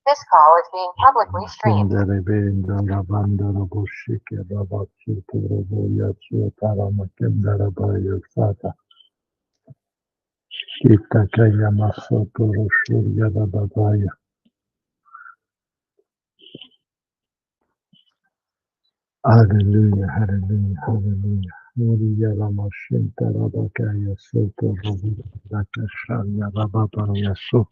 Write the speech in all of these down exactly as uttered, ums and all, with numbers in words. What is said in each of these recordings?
This call is being publicly streamed. Kindarebe, indaraba, indarabo, shike, baba, tsutu, robo, yatsu, tarama, kindaraba, yasata. Shita, kayama, soto, roshur, yabababaya. Hallelujah, hallelujah, hallelujah. Uriya la mashinta la bakaya soto robuta la kashaya la babaya so.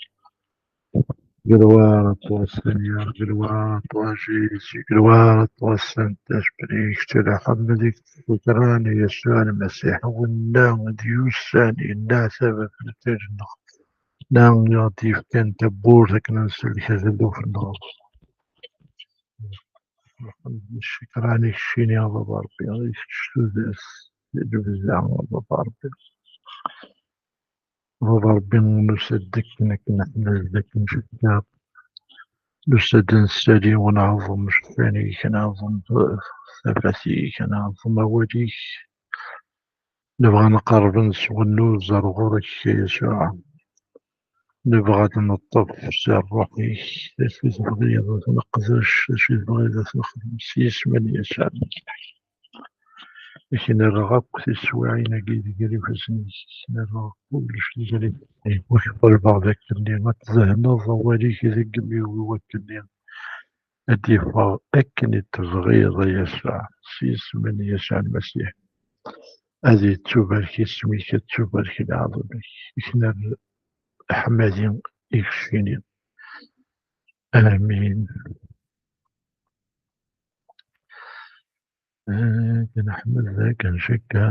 Gloire à toi, Seigneur, gloire à toi, Jésus, gloire à toi, Saint-Esprit, je te la hamdik, shukran, Yeshua le Messie, winna, Dieu Saint, inna, sabab, le Seigneur. Nna, yadif, kan, tabur, akken, nsel, kazal, ufenna. Ccekran i keččini, a Baba Ṛebbi, i kečč tudert, d lebda, a Baba Ṛebbi. A Baba Ṛebbi, nusa-d akken, akken ad ḥmel, akken cekkaɣ. Nusa-d ad nessali, ad nɛeẓẓem ccfan-ik, ad nɛeẓẓem tafat-ik, ad nɛeẓẓem awal-ik. Nebɣa ad nqerreb ad neswennuz ar ɣur-k, a Yasuɛ. Nebɣa ad neṭṭef si ṛṛuḥ-ik, d acu i tebɣiḍ ad t-neqdec, d acu i tebɣiḍ ad t-nexdem s yisem n Yasuɛ. Ad k-nerreɣ akk tiswiɛin-agi di gar ifassen-ik, ad k-nerreɣ kullec di gar ifassen-ik. Ad k-ḍelbeɣ d akken ad tdehneḍ awal-ik deg imi-w, i wakken ad d-yeffeɣ akken i tebɣiḍ, a Yasuɛ, s yisem n Yasuɛ Lmasiḥ. Ad yettubarek isem-ik, ad ttubarek leɛḍam-ik. Iknar ḥmadi i keččini. Amin. Akken ḥmed, akken cekka.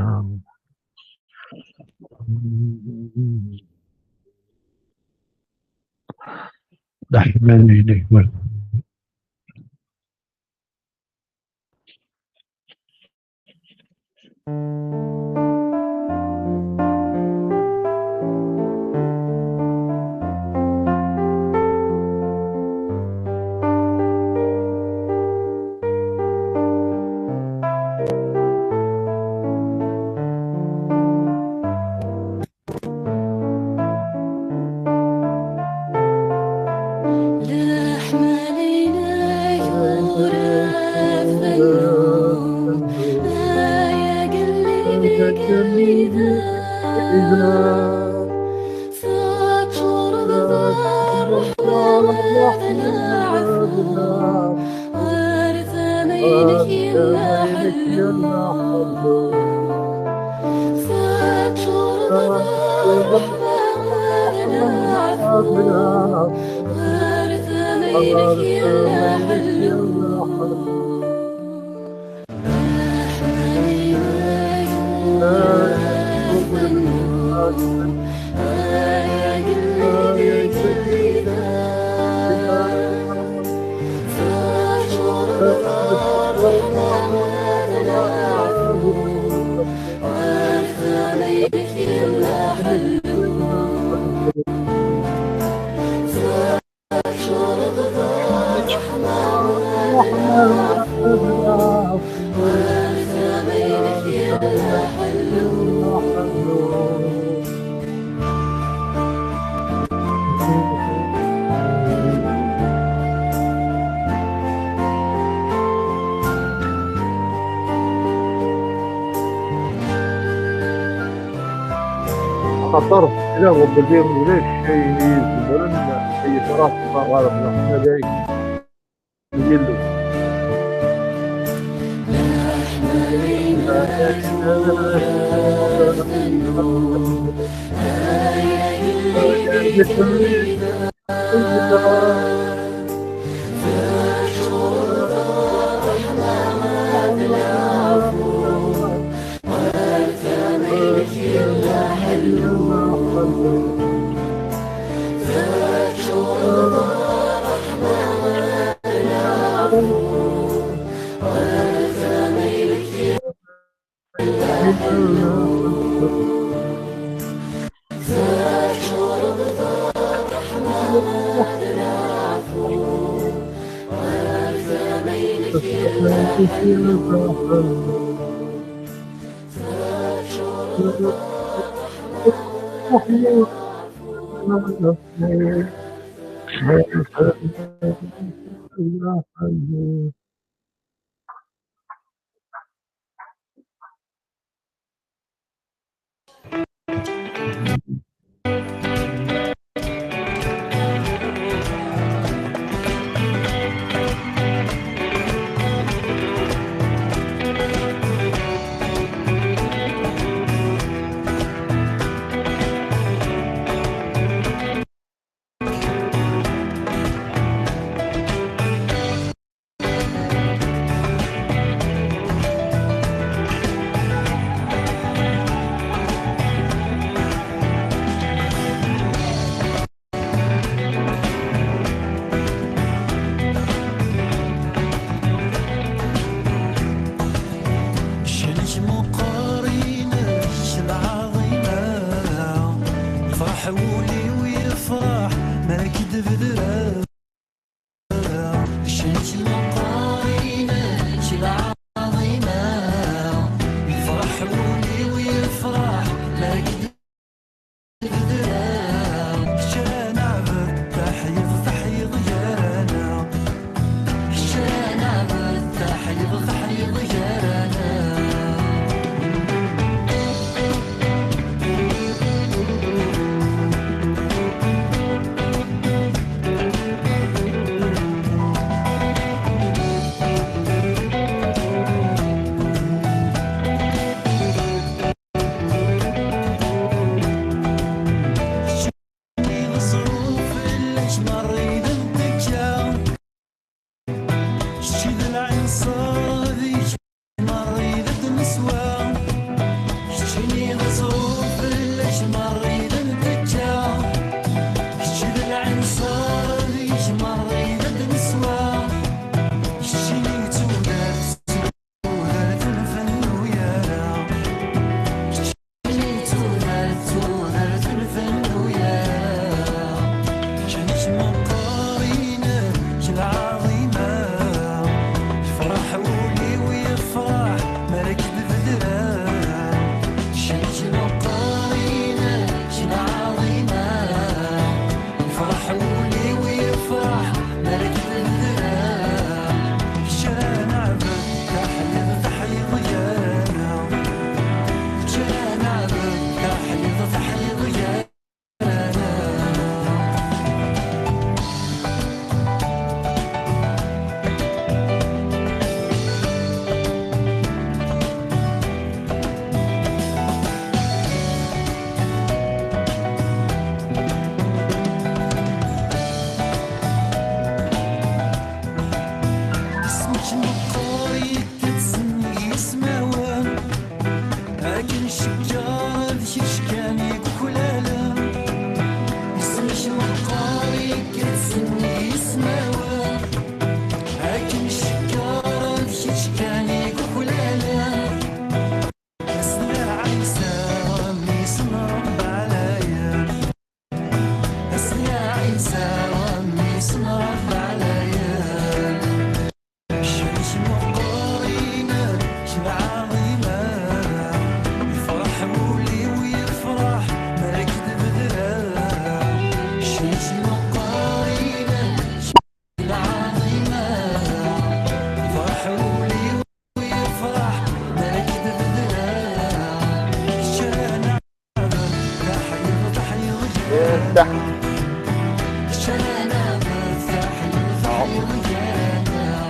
Leḥmadi-inek. Leḥmala-inek ur tfennu, ay agellid igelliden. Teččureḍ d ṛṛeḥma d leɛfu. Ɣer tama-inek yella ḥellu. Teččureḍ d ṛṛeḥma d leɛfu. Ɣer tama-inek yella ḥellu. Axaṭer ttwaliɣ belli ulac ayen i izemren ad yefreḥ ɣer leḥmala-k n Yillu. Ccan-ik meqqer, inek lɛaḍima. Yefreḥ wul-iw, yefreḥ mi ara k-id-bedreɣ. Ccan-ik meqqer, inek lɛaḍima. Yefreḥ wul-iw, yefreḥ mi ara k-id-bedreɣ. Kečč ara neɛbed, taḥyuḍt, taḥyuḍt gar-aneɣ. Kečč ara neɛbed, taḥyuḍt, taḥyuḍt gar-aneɣ. Keččini d ẓẓruf, fell-ak merra i d nettekka. Kečč i d lɛinṣer, deg-k merra i d neswa. Keččini d ẓẓruf, fell-ak merra i d nettekka. Kečč i d lɛinṣer, deg-k merra i d neswa. Keččini d tudert, tudert n lfennu yara. Keččini d tudert, tudert n lfennu yara. Kečč meqqer, inek lɛaḍima. Yefreḥ wul-iw, yefreḥ mi ara k-id-bedreɣ. Kečč meqqer, inek lɛaḍima. Yefreḥ wul-iw, yefreḥ mi ara k-id-bedreɣ. Kečč ara neɛbed, taḥyuḍt, taḥyuḍt gar-aneɣ. Kečč ara neɛbed, taḥyuḍt, taḥyuḍt gar-aneɣ. Isem-ik meqqer, yekka-d sennig yismawen. Akken cekker d kečč kan i yuklalen. Isem-ik meqqer, yekka-d sennig yismawen. Akken cekker d kečč kan i yuklalen. Asla Ɛisa, mmi-s n Ṛebbi ɛlayen. Asla Ɛisa, mmi-s n Ṛebbi ɛlayen. Ccan-ik meqqer, inek lɛaḍima. Yefreḥ wul-iw, yefreḥ mi ara k-id-bedreɣ. Ccan-ik meqqer, inek lɛaḍima. Yefreḥ wul-iw, yefreḥ mi ara k-id-bedreɣ. Kečč ara neɛbed, taḥyuḍt, taḥyuḍt gar-aneɣ. Kečč ara neɛbed, taḥyuḍt, taḥyuḍt gar-aneɣ.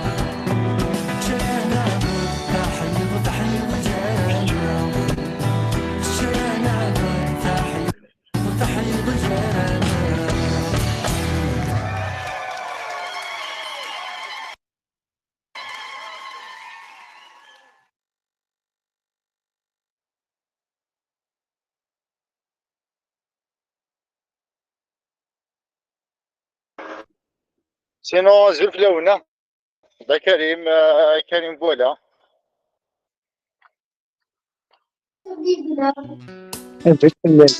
Kečč ara neɛbed, taḥyuḍt, taḥyuḍt gar-aneɣ. Kečč ara neɛbed, taḥyuḍt, taḥyuḍt gar-aneɣ. Sinon, azul fell-awen, ah. Da Karim, ah, Karim Bouala. Azul fell-awen.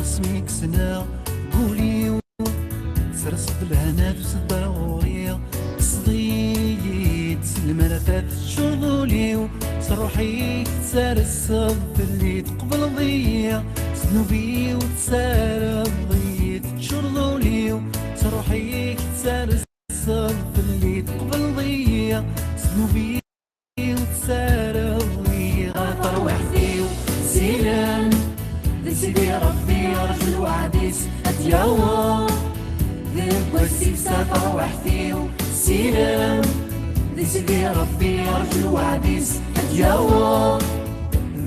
Asmi i k-ssneɣ, gul-iw tesres-d lehna, tusa-d ar ɣur-i. Tesseḍ-iyi-d s lemratat, teččureḍ ul-iw. S ṛṛuḥ-ik tettarseḍ fell-i, tqebleḍ-iyi. S ddnub-iw tessardeḍ-iyi, teččureḍ ul-iw. S ṛṛuḥ-ik tettarseḍ fell-i, tqebleḍ-iyi. S ddnub-iw tessardeḍ-iyi. A tarwiḥt-iw, sirem, d Sidi Ṛebbi, rǧu lweɛd-is ad d-yaweḍ. Deg wass-is, a tarwiḥt-iw, sirem, d Sidi Ṛebbi, rǧu lweɛd-is ad d-yaweḍ.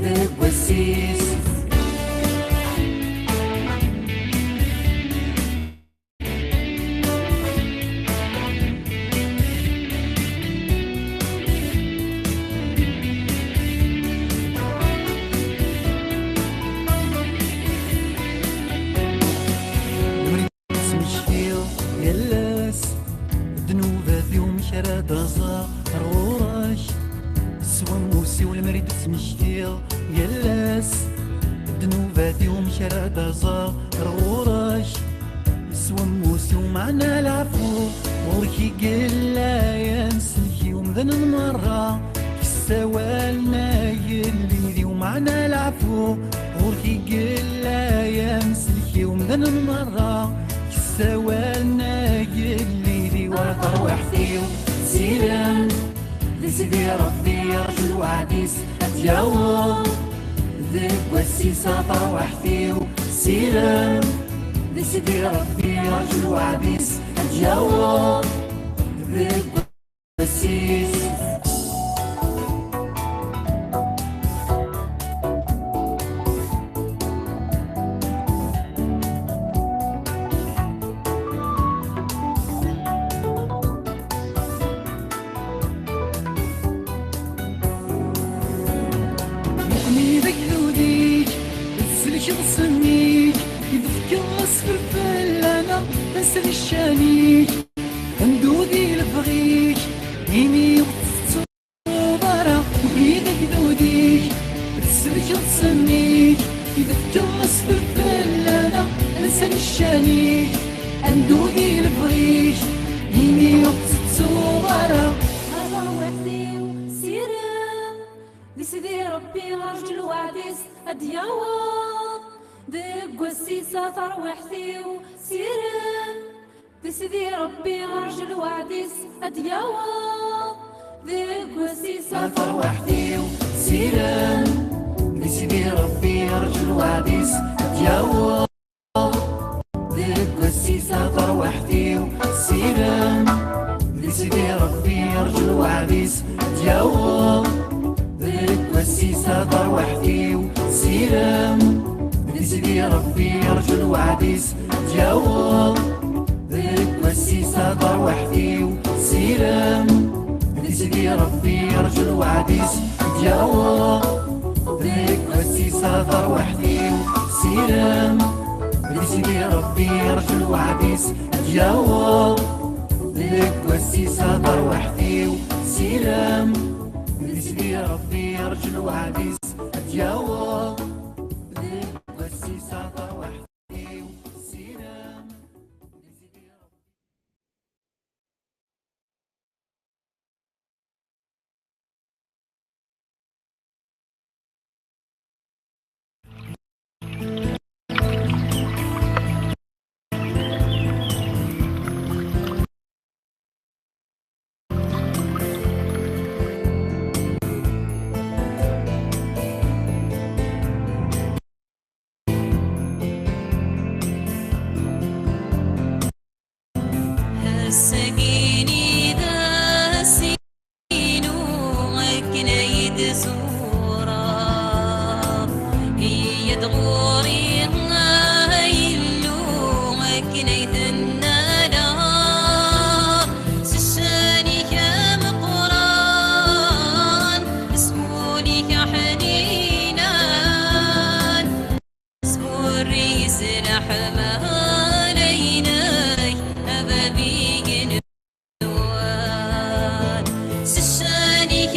Deg wass-is. Lemmer i d-smektiɣ yal ass ddnubat-iw, amek ara d-aẓeɣ ar ɣur-k? S wammus-iw lemmer i d-smektiɣ yal ass ddnubat-iw, amek ara d-aẓeɣ ar ɣur-k? S wammus-iw meɛna leɛfu, ɣur-k i yella yamsellek-iw, mdanen merra ssawalen a yelli-iw, meɛna leɛfu, ɣur-k i yella yamsellek-iw, mdanen merra ssawalen a yelli-iw. A tarwiḥt-iw, sirem, d Sidi Ṛebbi, rǧu lweɛd-is ad d-yaweḍ. Deg wass-is, a tarwiḥt-iw, sirem, d Sidi Ṛebbi, rǧu lweɛd-is ad d-yaweḍ. Deg wass-is. Nekkni d agdud-ik, d selk d ssem-ik, i d-tefkiḍ asfel fell-aneɣ, d aselcan-ik. Andu di lebɣi-k, imi ur tettuḍ ara. Nekkni d agdud-ik, d selk d ssem-ik, i d-tefkiḍ asfel fell-aneɣ, d aselcan-ik. Andu di lebɣi-k, imi ur tettuḍ ara. A tarwiḥt-iw, sirem, d Sidi Ṛebbi, rǧu lweɛd-is ad d-yaweḍ. Deg wass-is, a tarwiḥt-iw, sirem, d Sidi Ṛebbi, rǧu lweɛd-is ad d-yaweḍ. Deg wass-is, a tarwiḥt-iw, sirem, d Sidi Ṛebbi, rǧu lweɛd-is ad d-yaweḍ. Deg wass-is, a tarwiḥt-iw, sirem, d Sidi Ṛebbi, rǧu lweɛd-is ad d-yaweḍ. Deg wass-is, a tarwiḥt-iw, sirem, d Sidi Ṛebbi, rǧu lweɛd-is ad d-yaweḍ. Deg wass-is, a tarwiḥt-iw, sirem, d Sidi Ṛebbi, rǧu lweɛd-is ad d-yaweḍ. Deg wass-is, a tarwiḥt-iw, sirem, d Sidi Ṛebbi, rǧu lweɛd-is ad d-yaweḍ. Deg wass-is, a tarwiḥt-iw, sirem, d Sidi Ṛebbi, rǧu lweɛd-is ad d-yaweḍ. Deg wass-is, a tarwiḥt-iw, sirem, d Sidi Ṛebbi. Ass-agi-ni d ass-inu akken ay d-zureɣ. Iyya-d ɣur-i a Illu akken ay d-nnaleɣ. S ccan-ik ameqqran, s wul-ik aḥninan. Sburri s leḥmala-inek, a bab igenwan. S ccan-ik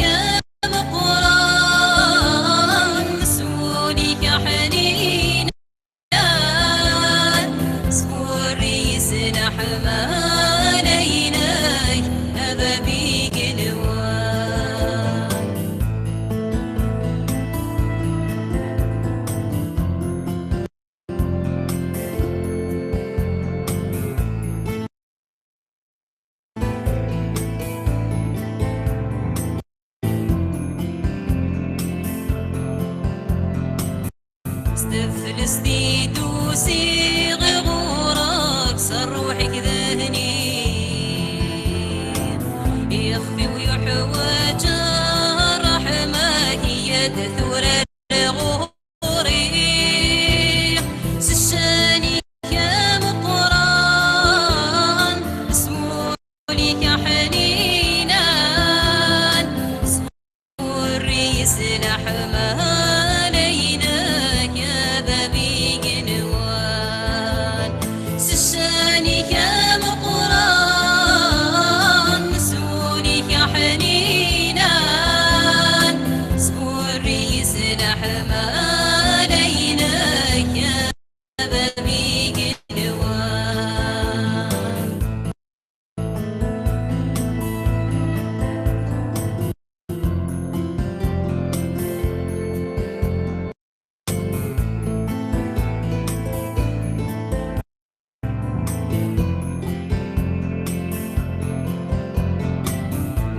ameqqran, s wul-ik aḥninan. Teflest i d-usiɣ ɣur-k, s ṛṛuḥ-ik d ahni. Ixef-iw yuḥwaǧ ṛṛeḥma-k, yya-d tura ɣur-i. S ccan-ik ameqqran, s wul-ik aḥninan, s wurri-s leḥmala-inek, a bab igenwan. S ccan-ik ameqqran, s wul-ik aḥninan, s wurri-s leḥmala-inek, a bab igenwan.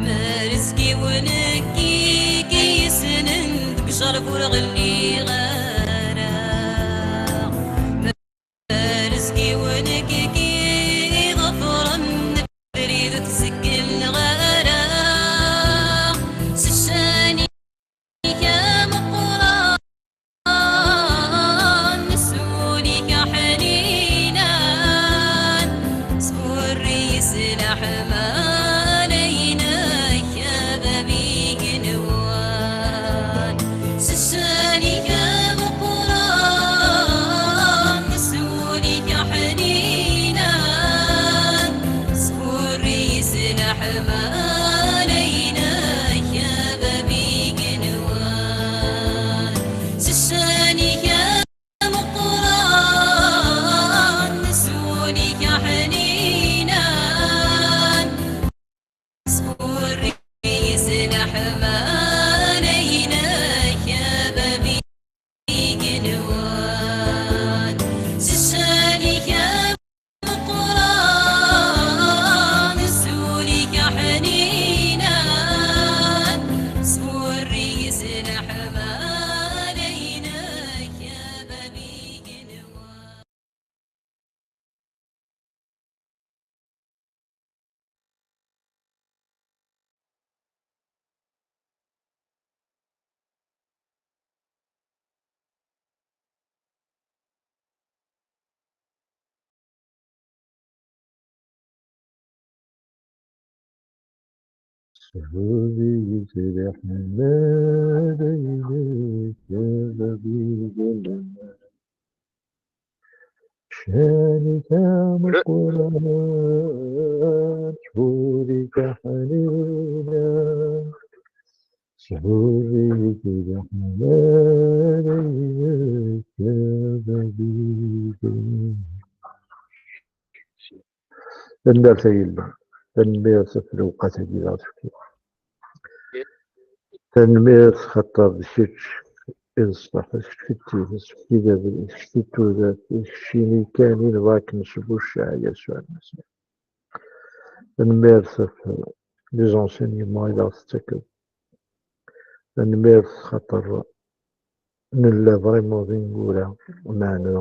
Ma rezgiw nekk i k-yessnen, deg ccrab ur ɣelliɣ ara. Ma rezgiw nekk i k-iḍefren, abrid ur t-zegleɣ ara. S ccan-ik ameqqran, s wul-ik aḥninan, s wurri-s leḥmala-inek, a bab igenwan. S ccan-ik ameqqran, s wul-ik aḥninan, s wurri-s leḥmala-inek, a bab igenwan. S ccan-ik ameqqran, s wul-ik aḥninan, s wurri-s leḥmala-inek, a bab igenwan. S ccan-ik ameqqran, s wul-ik aḥninan, s wurri-s leḥmala-inek, a bab igenwan. Sɛu deg-s leḥmala-inek, a bab igenwan. Ccan-ik ameqqran, s wul-ik aḥninan, s wurri-s leḥmala-inek, a bab igenwan. Tanemmirt a yelli, tanemmirt ɣef lewqat-agi i ɣ-tefkiḍ. Tanemmirt xaṭer d kečč i d ṣṣeḥ, d kečč i d tidet, d kečč i d abrid, d kečč i d tudert, d keččini kan i nebɣa ad k-nesbucceɛ a Yasuɛ Lmasiḥ. Tanemmirt ɣef les enseignements i d aɣ-tettakeḍ. Tanemmirt xaṭer nella vraiment d ineggura, meɛna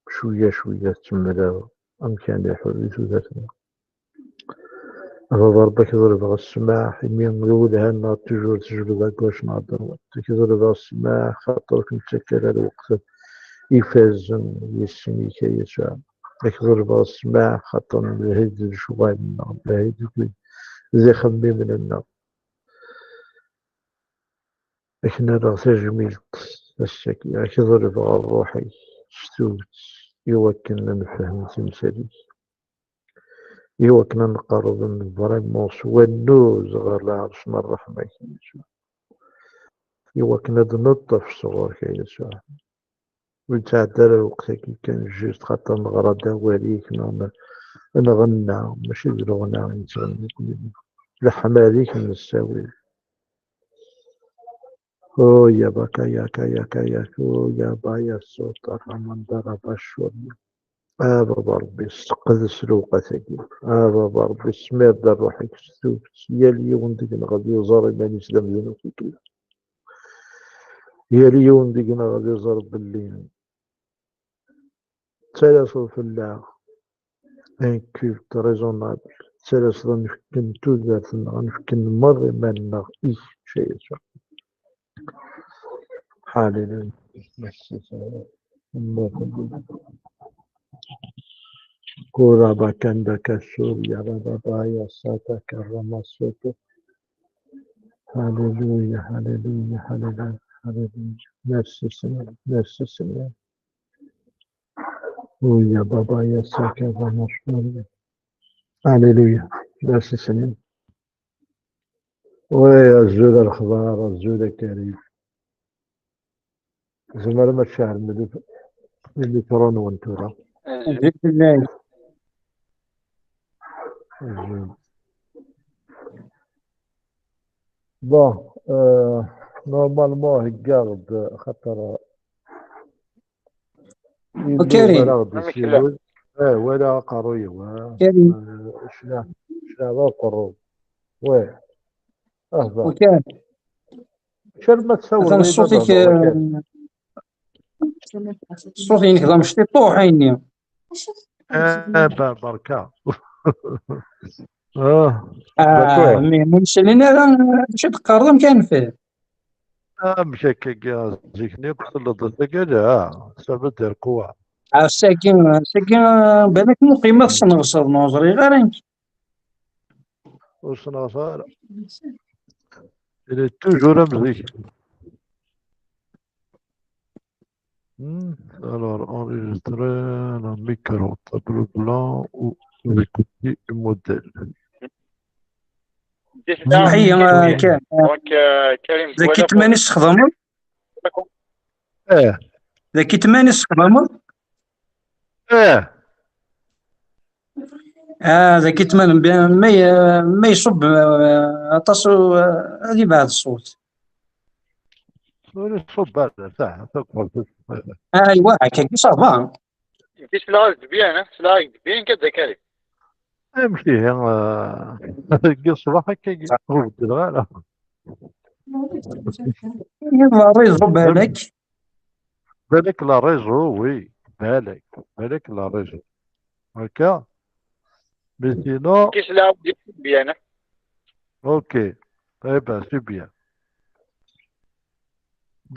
cwiya cwiya tettemlal amek ara niḥu di tudert-nneɣ. A baba Ṛebbi, ad k-ḍelbeɣ ssmaḥ, imi d welha-nneɣ toujours tejbed à gauche neɣ à droite. Ad k-ḍelbeɣ ssmaḥ xaṭer ur k-nettak ara lweqt ifazen yes-sen-ik a Yasuɛ. Ad k-ḍelbeɣ ssmaḥ xaṭer nelhi di lecɣal-nneɣ, nelhi deg, di ixemmimen-nneɣ. Ad k-nerreɣ tajmilt ass-agi, ad k-ḍelbeɣ ṛṛuḥ-ik s tuget i wakken ad nefhem timsal-ik, i wakken ad nqerreb vraiment s wannuz ɣer lɛerc n ṛṛeḥma-k a Yasuɛ, i wakken ad d-neṭṭef sɣur-k a Yasuɛ. Ur yettɛeddi ara lweqt-agi kan, juste xaṭer neɣra-d awal-ik neɣ n-, nɣenna, mačči d lɣenna i nettɣenni nekkni. Leḥmadi-k nessawil. Oh, ya bakaya, kaya, kaya, oh, ya baya, sota, ramanda, rabashuri. A baba Ṛebbi, sseqdes lewqat-agi. A baba Ṛebbi, smir-d ṛṛuḥ-ik s tuget. Yal yiwen deg-neɣ ad iẓer iman-is d amdan usikel. Yal yiwen deg-neɣ ad iẓer belli tettalaseḍ fell-aɣ un culte raisonnable, tettalaseḍ ad nefken tudert-nneɣ, ad nefken merra iman-nneɣ i kečč, ay Ass. Hallelujah. Kura bakanda kasuri ya baba ya sata karama soto. Hallelujah, hallelujah, hallelujah, hallelujah. Merci Seigneur, merci Seigneur. Oh ya baba ya sata karama soto. Hallelujah. Merci Seigneur. Oui, azul a lexbar, azul a Karim. Tzemrem ad tceɛlem lif-, lifru-nwen tura. Azul fell-ak. Azul. Bon, euh, normalement, heggaɣ-d, xaṭer Karim. Amek tella? Eh, wala aqerruy-iw, ah. Karim. Eh, cna, cna d aqerruy. Ouais. Ahba. Karim. Cer ma tsawleḍ. Atan ṣṣut-ik, eh, ṣṣut-inek d amecṭiṭuḥ, ayenni. Eh, ba-, barka. Ah, ah, mi, mi ur nesɛin ara, acu teqqareḍ, amek ara nefhem? Amek akka, zik-nni akk telleḍ tagi, la, ça veut dire quoi? Ass-agi, ass-agi, balak muqim ad sneɣseḍ, ur ẓriɣ ara nekk. Ur sneɣseɣ ara. Il est toujours am zik. Hmm, alors, enregistrer le micro, tableau blanc ou récouter le modèle. Ih, eh, Ka-, donc, euh, Karim, d akitman i tessexdameḍ? Eh. D akitman i tessexdameḍ? Eh. Ah, d akitman, bi-, ma y-, ma iṣubb, eh, aṭas, eh, ad yebɛed ṣṣut. Ur iṣubb ara, saḥ, tuqbel. Aywa, akka, ça va. Ici, là, c'est bien, hein. C'est là, c'est bien que de Karim. Amek ihi, eh, deg ṣṣbeḥ akka, ur beddleɣ ara. La réseau, balak. Balak la réseau, oui. Balak. Balak la réseau. Akka. Mais sinon. Ici, là, c'est bien, hein. Ok. Eh ben, c'est bien.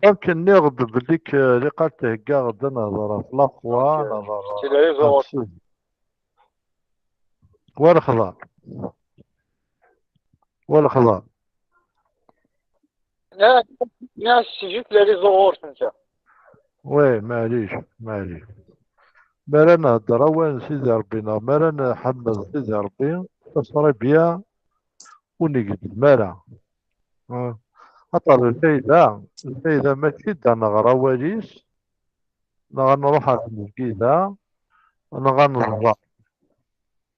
Donc, nniɣ-d belli k-, liqal theggaɣ-d ad nehḍer ɣef la foi, nehḍer ɣef, ɣef, war lexḍer. War lexḍer. Ah, ah, c'est juste les réseaux ɣur-s, netta. Oui, maɛlic, maɛlic. Mi ara nhedder awal n Sidi Ṛebbi, neɣ mi ara nḥemmed Sidi Ṛebbi, ça serait bien ur ngezzem ara. Ah. Axaṭer lfayda, lfayda mačči d ad nɣer awal-is, neɣ ad nruḥ ɣer tmezgida, neɣ ad neẓẓal.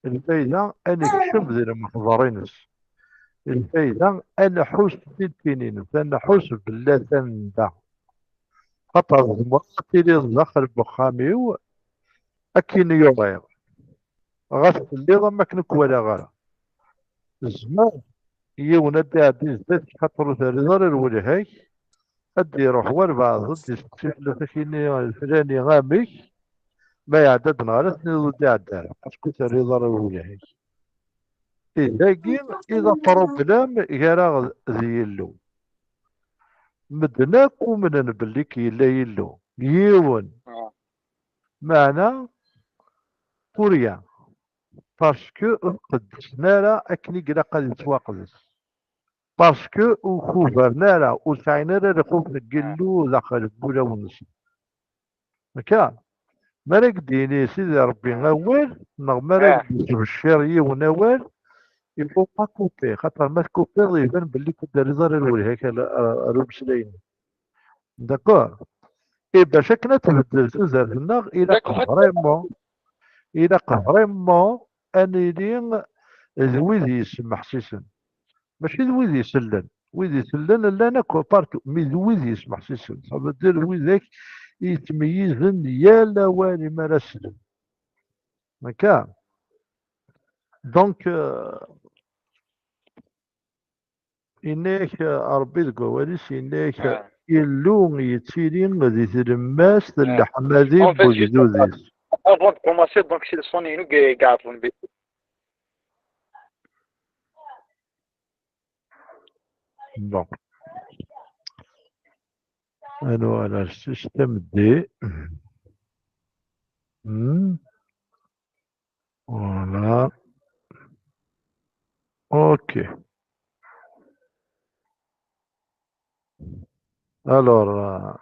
Lfayda ad nekcem di lmexḍer-ines. Lfayda ad nḥus d tin-ines, ad nḥus belli atan da. Xaṭer tzemreḍ ad tiliḍ daxel n wexxam-iw, akken i uriɣ. Ɣas telliḍ am akken ur k-walaɣ ara. Tzemreḍ yiwen ad d-iɛeddi zdat-k, xaṭer ur terriḍ ara lwelha-k, ad d-iruḥ walbeɛḍ, ad d-isteqsi fell-as, ad k-yini leflani amek, ma iɛedda-d neɣ ala, ad tiniḍ ur d-iɛedda ara, parce que ur terriḍ ara lwelha-k. I dagi i d apṛublem gar-aɣ d Yillu. Medden akk umnen belli k-, yella Yillu. Yiwen. Ah. Meɛna, pour rien. Parce que ur qeddsen ara akken i ilaq ad yettwaqdes. Parce que ur kubren ara, ur sɛin ara lxuf deg Yillu daxel n wulawen-nsen. Akka, mi ara k-d-yini Sidi Ṛebbi awal, neɣ mi ara k-d-yesbeccir yiwen awal, il faut pas couper, xaṭer ma tkupiḍ, iban belli ur d-terriḍ ara lwelha-k ar, ar, ar umeslay-nni. D'accord? Et bac akken ad tbeddel tudert-nneɣ, ilaq vraiment, ilaq vraiment ad nili d wid yesmeḥsisen. Mačči d wid isellen. Wid isellen llan akk partout, mais d wid yesmeḥsisen. Ça veut dire d widak i yettmeyyizen yal awal imi ara slen. Akka. Donc, euh, yenna-yak, euh, Ṛebbi deg wawal-is, yenna-yak, ah, Illu yettili di tlemmast n, ah, leḥmadi n wegdud-is. Avant de commencer, donc, c'est le son, il nous garde. Bon. Alors, voilà, le système D. Hmm. Voilà. Ok. Alors, euh,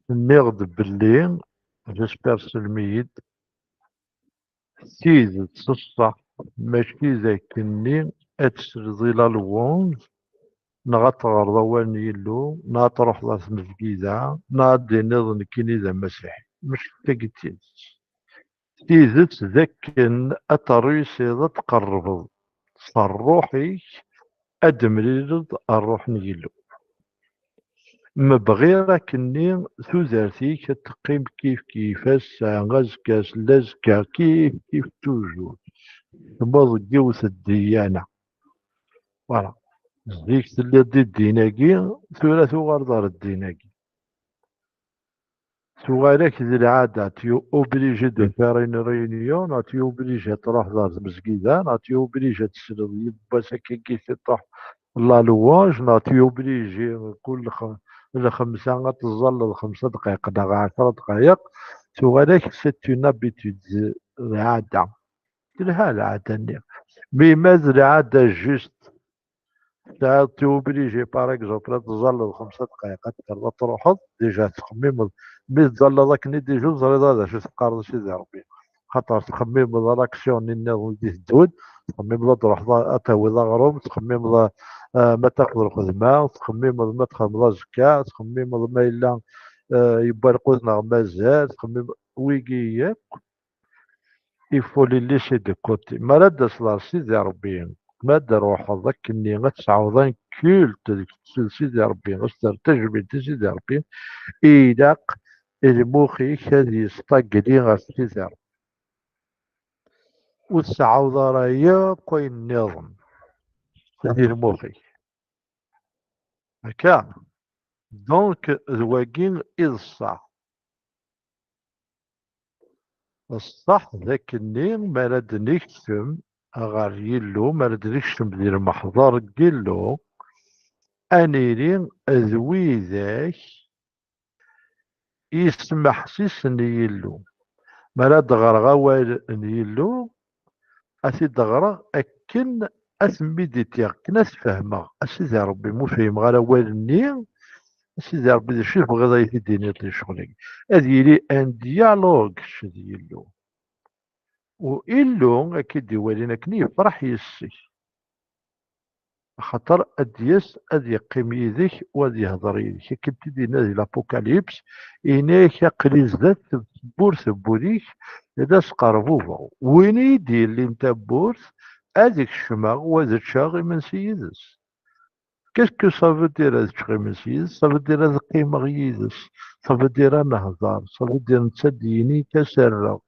nniɣ-d belli, j'espère, selmi-yi-d, tidet s ṣṣeḥ, mačči d akken-nni ad tesleḍ i la louange, neɣ ad teɣreḍ awal n Yillu, neɣ ad truḥeḍ ɣer tmezgida, neɣ ad d-tiniḍ nekkini d amasiḥi. Mačči d tagi d tidet. Tidet d akken ad terruysiḍ ad tqerrbeḍ s ṛṛuḥ-ik, ad d-temlileḍ ṛṛuḥ n Yillu. Ma bɣiɣ akkenni tudert-ik ad teqqim kif kif, ass-a, azekka, seld azekka, kif kif, toujours. Temmuḍ deg yiwet ddiyana. Voilà. Zik telliḍ di ddin-agi, tura tuɣaleḍ ɣer ddin-agi. Tuɣal-ak d lɛada, tu es obligé de faire une réunion, neɣ tu es obligé ad truḥeḍ ɣer tmezgida, neɣ tu es obligé ad tesleḍ yiwwas akkagi tiṭuḥ la louange, neɣ tu es obligé kul lx-, lxemsa ad teẓẓalleḍ xemsa dqayeq neɣ ɛecra dqayeq. Tuɣal-ak, c'est une habitude, d lɛada. Telha lɛada-nni. Mi ma d lɛada juste, tesɛiḍ, tu es obligé, par exemple, ad teẓẓalleḍ xemsa dqayeq, ad tekkreḍ ad truḥeḍ, déjà tettxemmimeḍ. Mi tettẓallaḍ akken i déjà ur teẓriḍ ara d acu teqqareḍ i Sidi Ṛebbi. Xaṭer tettxemmimeḍ l'action-nni nniḍen i d-iteddun, tettxemmimeḍ ad truḥeḍ a-, ad tawiḍ aɣrum, tettxemmimeḍ, eh, ma tafeḍ lxedma, tettxemmimeḍ ma txedmeḍ azekka, tettxemmimeḍ ma yella, eh, yewwa lqut neɣ mazal, tettxemmimeḍ wigi yakk. Il faut les laisser de côté. Mi ara d-taseḍ ɣer Sidi Ṛebbi, mi ara d-truḥeḍ akkenni ad tesɛuḍ un culte deg Sidi Ṛebbi, ad s-terr tajmilt i Sidi Ṛebbi, ilaq lmux-ik ad yesṭagli ɣef Sidi Ṛebbi. Ur tseɛɛuḍ ara yakk ayen nniḍen di lmux-ik. Akka. Donc, d wagi i d ṣṣeḥ. Ṣṣeḥ d akkenni, mi ara d-nekcem ɣer Yillu, mi ara d-nekcem di lmeḥḍer n Yillu, ad nili d widak yesmeḥsisen i Yillu. Mi ara d-ɣreɣ awal n Yillu, ad t-id-ɣreɣ akken ad t-mmiditiɣ, akken ad t-fehmeɣ. A Sidi Ṛebbi, ma ur fhimeɣ ara awal-nni, a Sidi Ṛebbi, d acu i tebɣiḍ ad yi-t-id-tiniḍ di ccɣel-agi? Ad yili un dialogue kečč d Yillu. U Illu, akken i d-iwalin akken, yefreḥ yes-k. Axaṭer ad d-yas, ad yeqqim yid-k u ad yehder yid-k. Akken t-id-yenna di l'Apocalypse, yenna-yak, aql-i zdat tewwurt n wul-ik, la sqerbubeɣ. Win i yi-d-yellin tawwurt, ad kecmeɣ u ad ččeɣ imensi yid-s. Qu'est-ce que ça veut dire ad ččeɣ imensi yid-s? Ça veut dire ad qqimeɣ yid-s. Ça veut dire ad nehder. Ça veut dire netta ad d-yini, ad s-rreɣ.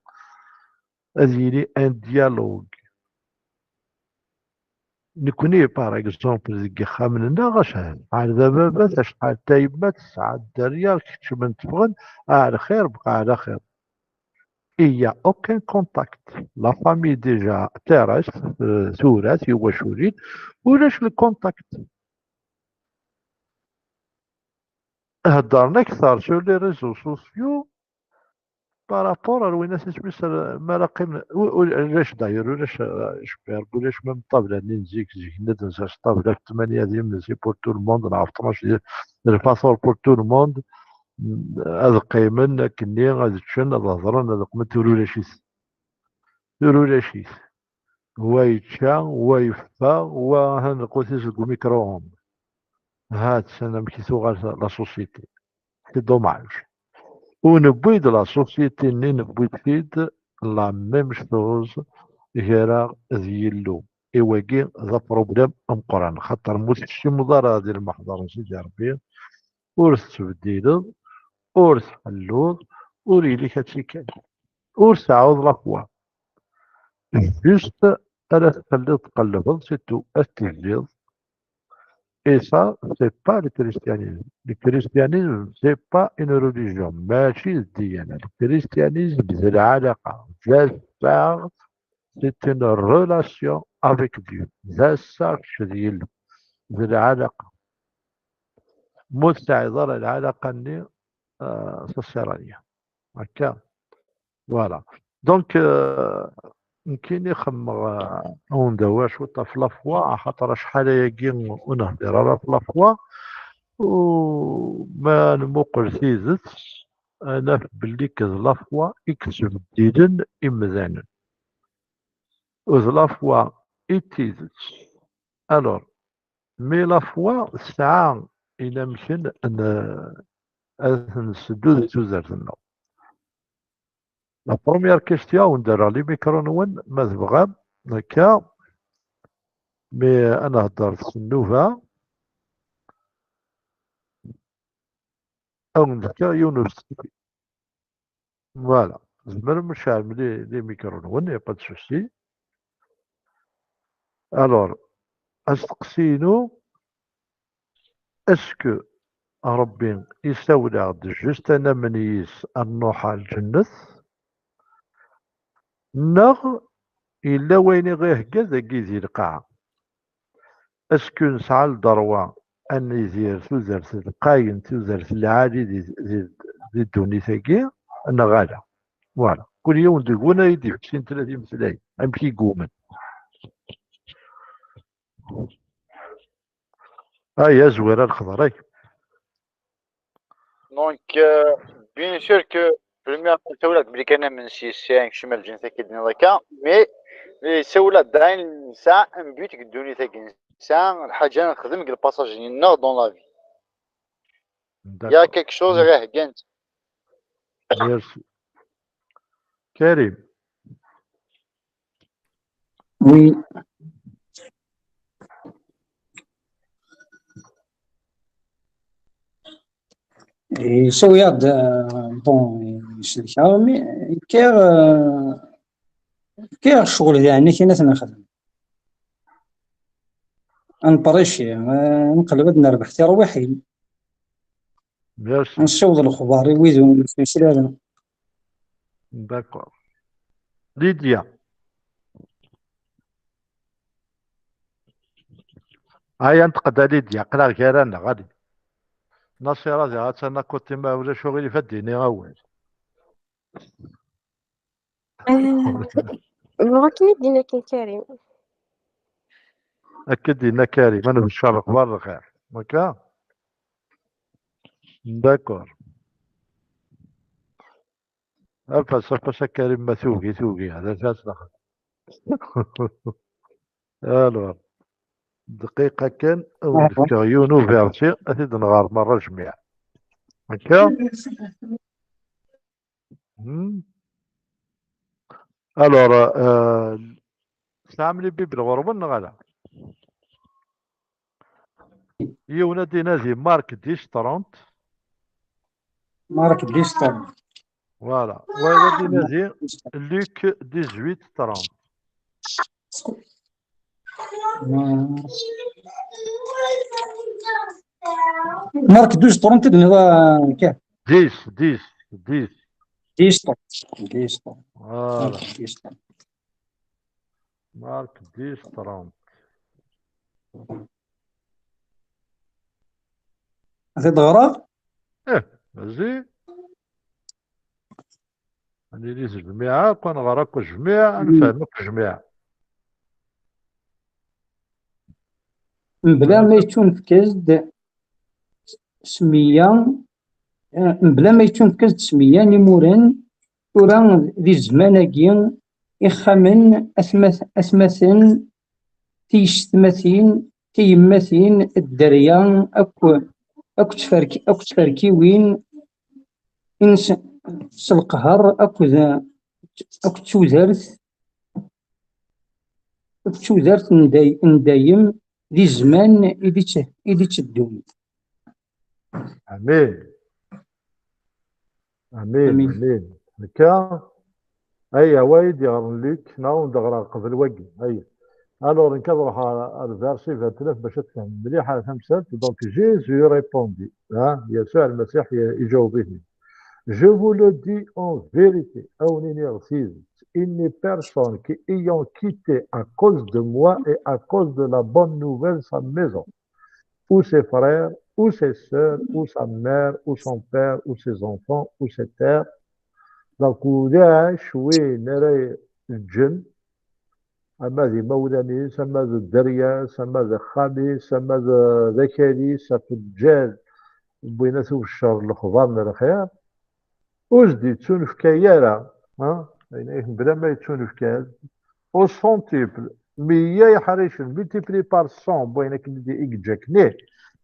Ad yili un dialogue. Nekni, par exemple, deg yixxamen-nneɣ, acḥal d ababat, acḥal d tayemmat, tesɛa dderya, keččmen, tteffɣen, ɛla xir, bqa ɛla xir. Il y a aucun contact. La famille déjà terrestre, euh, tura, tiwaculin, ulac le contact. Heddren akteṛ sur les réseaux sociaux par rapport ar win-as isem-is, ar, mi ara qqimen, u-, u-, ulac d'ailleurs, ulac, euh, je peux, ulac même ṭṭabla-nni n zik, zik-nni ad nzers ṭṭabla f tmanya d imensi pour tout le monde, neɣ f tnac d, d lfaṭur pour tout le monde, ad qqimen akkenni, ad ččen, ad hedren, ad qqimen, tura ulac-it. Tura ulac-it. Wa yečča, wa yeffeɣ, wa ahan lqut-is deg umikru-ondes. Ha-tt-an amek i tuɣal la société. C'est dommage. U newwi-d la société-nni, newwi-d-t-id la même chose gar-aɣ d Yillu. I wagi d aproblem ameqqran, xaṭer ma ur tekcimeḍ ara di lmeḥḍer n Sidi Ṛebbi, ur tettbeddileḍ, ur tḥelluḍ, ur yelli-k ad tikkal. Ur tseɛɛuḍ la foi. Juste ara telliḍ tqellbeḍ, surtout ad tegziḍ, Et ça, c'est pas le christianisme. Le christianisme, c'est pas une religion. ماشي d ddiyana. Le christianisme, d lɛalaqa. D assaɣ, c'est une relation avec Dieu. D assaɣ kečč d Yillu. D lɛalaqa. Ma ur tesɛiḍ ara lɛalaqa-nni, ah, ça sert à rien. Akka. Voilà. Donc, euh, nekkini xemmeɣ, euh, ad wen-d-awiɣ cwiṭ ɣef la foi, axaṭer acḥal ayagi ur nehdir ara ɣef la foi, u ma nmuqel tidet, ad naf belli d la foi i yettbeddilen imdanen. U d la foi i d tidet. Alors, mais la foi tesɛa inamek n, ad t-nesseddu di tudert-nneɣ. La première question, ad wen-d-rreɣ les micros-nwen, ma tebɣam, akka, mi ad nehder s nnuba, ad wen-d-fkeɣ yiwen usteqsi. Voilà. Tzemrem ad tceɛlem les, les micros-nwen, y a pas de souci. Alors, asteqsi-inu, est-ce que Ṛebbi isawel-aɣ-d juste ad namen yis, ad nṛuḥ ar lǧennet, neɣ yella wayen i ɣ-ihegga dagi di lqaɛa? Est-ce que nesɛa lderwa ad nidir tudert lqayen, tudert lɛali di, di, di ddunit-agi, neɣ ala? Voilà. Kul yiwen deg-wen ad yi-d-yefk sin tlata imeslayen, amek i yeggumen. Aya, Zwir, a lexḍer-ik. Donc, euh, bien sûr que première, ssawleɣ-d belli kan amen s yis-i, nekcem ar lǧennet akka i d-tenniḍ akka, mais, mais ssawleɣ-d ayen nesɛa un but deg ddunit-agi, nesɛa lḥaǧa nexdem deg le passage-nni-nneɣ dans la vie. Il y a quelque chose i ɣ-iheggan. Merci. Karim. Oui. Yessawi-aɣ-d, euh, bon, yeslek-aɣ, mais kkiɣ, euh, kkiɣ ccɣel diɛni kan ad t-nexdem. Ad nṭerrici, euh, nqelleb ad nerbeḥ tirwiḥin. Merci. Nessaweḍ lexbar i wid ur nesmesli ara. D'accord. Lydia. Aya, nṭeq-d a Lydia, aql-aɣ gar-aneɣ, ali. Nasira diɣ attan à côté, ma ulac uɣilif ad d-tini awal. Eh, bɣiɣ kan ad d-iniɣ akken Karim. Akka d-yenna Karim, ad nebcer lexbar lxir. Akka? D'accord. Afas, afas a Karim, ma tugi, tugi. Hada kras daxel. Alors, dqiqa kan, ad wen-d-fkeɣ yiwen uversi, ad t-id-nɣer merra jmiɛ. Akka? Hmm. Alors, euh, tesɛam les Bibles ɣur-wen neɣ ala? Yiwen ad d-inadi Marc dix trente. Marc dix trente. Voilà. Wayeḍ ad d-inadi Luc dix-huit trente. Marc douze trente, d-nniḍ, euh, Karim. Dix, dix, dix. Dix trente. Dix trente. Voilà. Dix trente. Marc dix trente. Ad t-id-ɣreɣ? Eh, vas-y. Ad nili s jmiɛ akk, ad nɣer akk jmiɛ, ad nefhem akk jmiɛ. Mebla ma yettunefk-as-d s meyya, eh, mebla ma yettunefk-as-d s meyya n imuren, tura di zzman-agi, ixxamen, atmat-, atmaten, tiyessetmatin, tiyemmatin, dderya, akk, akk tferk-, akk tferkiwin, ins-, s leqher, akked, akked tudert, akked tudert n day-, n dayem, di zzman i d-itt-, i d-itteddun. Amin. Amin, Amin. Amin. Akka, aya, wa i d-yeɣren Luc, neɣ ur d-ɣreɣ qbel wagi, aya. Alors, nekk ad ruḥeɣ ar, ar verset vingt-neuf bac ad tfehmem mliḥ ar tamsalt. Donc, Jésus répondit, hein, Yasuɛ Lmasiḥ i-, iǧaweb-iten. Je vous le dis en vérité, a wen-iniɣ tidet, il n'est personne qui, ayant quitté à cause de moi et à cause de la bonne nouvelle sa maison, ou ses frères, ou ses sœurs, ou sa mère, ou son père, ou ses enfants, ou ses terres. Donc, ulac win ara yeǧǧen, ama d imawlan-is, ama d dderya-s, ama d axxam-is, ama d, d akal-is, ɣef lǧal n win ad t-ubeccer lexbar n lxir, ur s-d-yettunefk ara, ha? Ayen ay bla ma yettunefk-as, au centuple, meyya iḥricen, multiplié par cent, n wayen akken i d-, i yeǧǧa akken,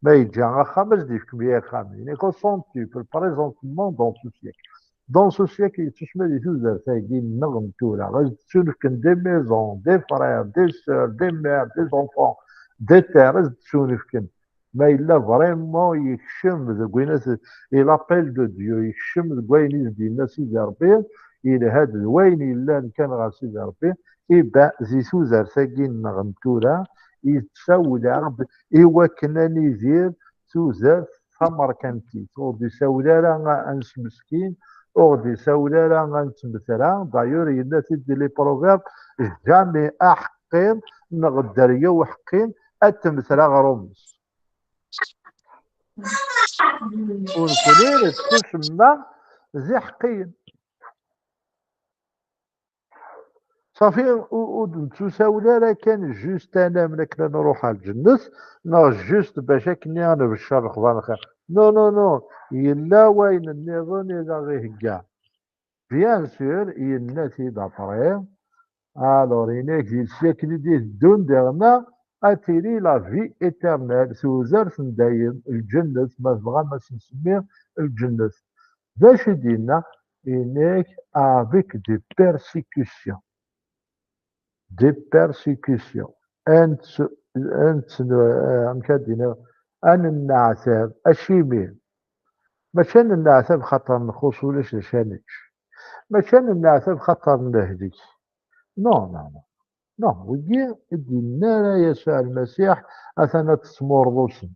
ma yeǧǧa axxam, ad s-d-yefk meyya axxam. Yenna-k au centuple, présentement, dans ce siècle. Dans ce siècle, yettusma di tudert-agi nneɣ n tura, ad s-d-ttunefken des maisons, des frères, des sœurs, des mères, des enfants, des terres, ad s-d-ttunefken. Ma yella vraiment yekcem deg wayen at-, et l'appel de Dieu, yekcem deg wayen i s-d-yenna Sidi Ṛebbi, yelha-d d wayen yellan kan ɣer Sidi Ṛebbi, iban di tudert-agi nneɣ n tura, yessawel-aɣ-d i wakken ad nidir tudert tamerkantit. Ur d-isawel ara ad nesmeskin, ur d-isawel ara ad nettmettra. D'ailleurs, yenna-t-id di les Proverbes, jamais aḥeqqi neɣ dderya uḥeqqi ad temmter aɣrum-is. U nekkni nettusemma d iḥeqqiyen. Ṣafi, u-, ur d-nettusawel ara kan juste anamen akken ad nruḥ ɣer lǧennet, neɣ juste bac akken ad nebeccer lexbar n lxir. Non, non, non. Yella wayen nniḍen i d aɣ-ihegga. Bien sûr, yenna-t-id après. Alors, yenna-k di lsyakli d-iteddun diɣenna, ad tili la vie éternelle, tudert n dayem, lǧennet, ma tebɣam ad s-nsemmi lǧennet. D acu i d-yenna? Yenna-k avec des persécutions. Des persécutions. Ad nett-, ad nett-, eh, amek ad d-iniɣ, ad nenneɛtab. Acimi? Mačči ad nenneɛtab xaṭer nxuṣ ulac d acu ad nečč. Mačči ad nenneɛtab xaṭer nehlek. Non, non, non. Non, wigi ur d-yenna ara Yasuɛ Lmasiḥ atan ad tettmurḍusem.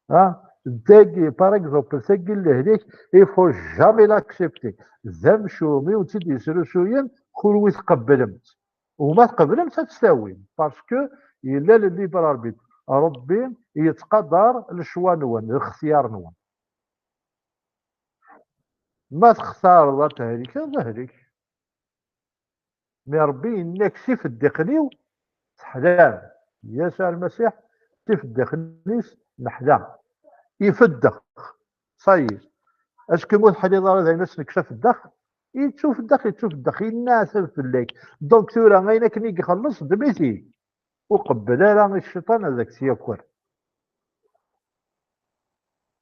Ha? Dagi, par exemple, tagi n lehlak, il faut jamais l'accepter. D amcum i wen-tt-id-yesrusuyen, kunwi tqeblem-tt. U ma tqeblem-tt, ad tt-tawim. Parce que yella le libre arbitre. Ṛebbi yettqadar lecwa-nwen, lextyar-nwen. Ma textareḍ ad tehlikeḍ, hlek. Mi Ṛebbi yenna-k s ifeddiqen-iw, teḥlam. Yasuɛ Lmasiḥ, s ifeddiqen-is neḥla. Ifeddex. Ça y est. Acku ma ur teḥliḍ ara d ayen ad s-nekkes afeddex, yettufeddex, yettufeddex, yenneɛtab fell-ak. Donc tura, ayen akken i ixelleṣ, ddem-it-id. Ur qebbel ara i cciṭan ad ak-tt-yaker.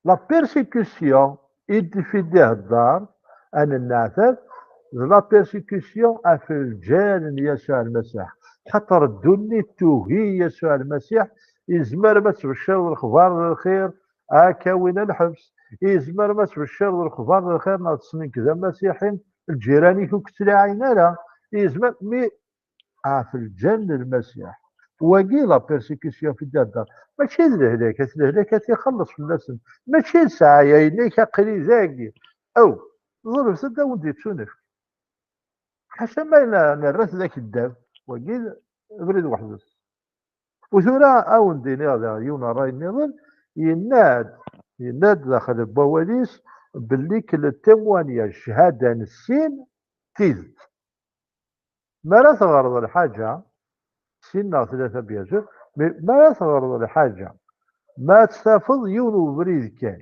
La persécution i d-, i d-ihedder, ad nenneɛtab, d la persécution ɣef lǧal n Yasuɛ Lmasiḥ. Xaṭer ddunit tugi Yasuɛ Lmasiḥ, yezmer ma tettbeccireḍ lexbar n lxir, ad k-awin ɣer lḥebs, yezmer ma tettbeccireḍ lexbar n lxir neɣ tesneḍ d amasiḥi, lǧiran-ik ur k-ttlaɛin ara, yezmer, mi ɣef lǧal n Lmasiḥ. Wagi la persécution fi d-ihedder. Mačči d lehlak, at lehlak ad t-ixelleṣ fell-asen. Mačči d sɛaya, yenna-k aql-i dagi. Aw, ḍelbet-d ad wen-d-yettunefk. Ḥaca ma yella nerra-t d akeddab, wagi d abrid weḥd-s. U tura ad wen-d-iniɣ daɣ yiwen n ṛṛay nniḍen, yenna-d, yenna-d daxel n wawal-is belli que le témoignage, cchada n sin, d tidet. Mi ara teɣreḍ lḥaǧa, sin neɣ tlata, bien sûr, mais mi ara teɣreḍ lḥaǧa, ma ad tt-tafeḍ yiwen ubrid kan,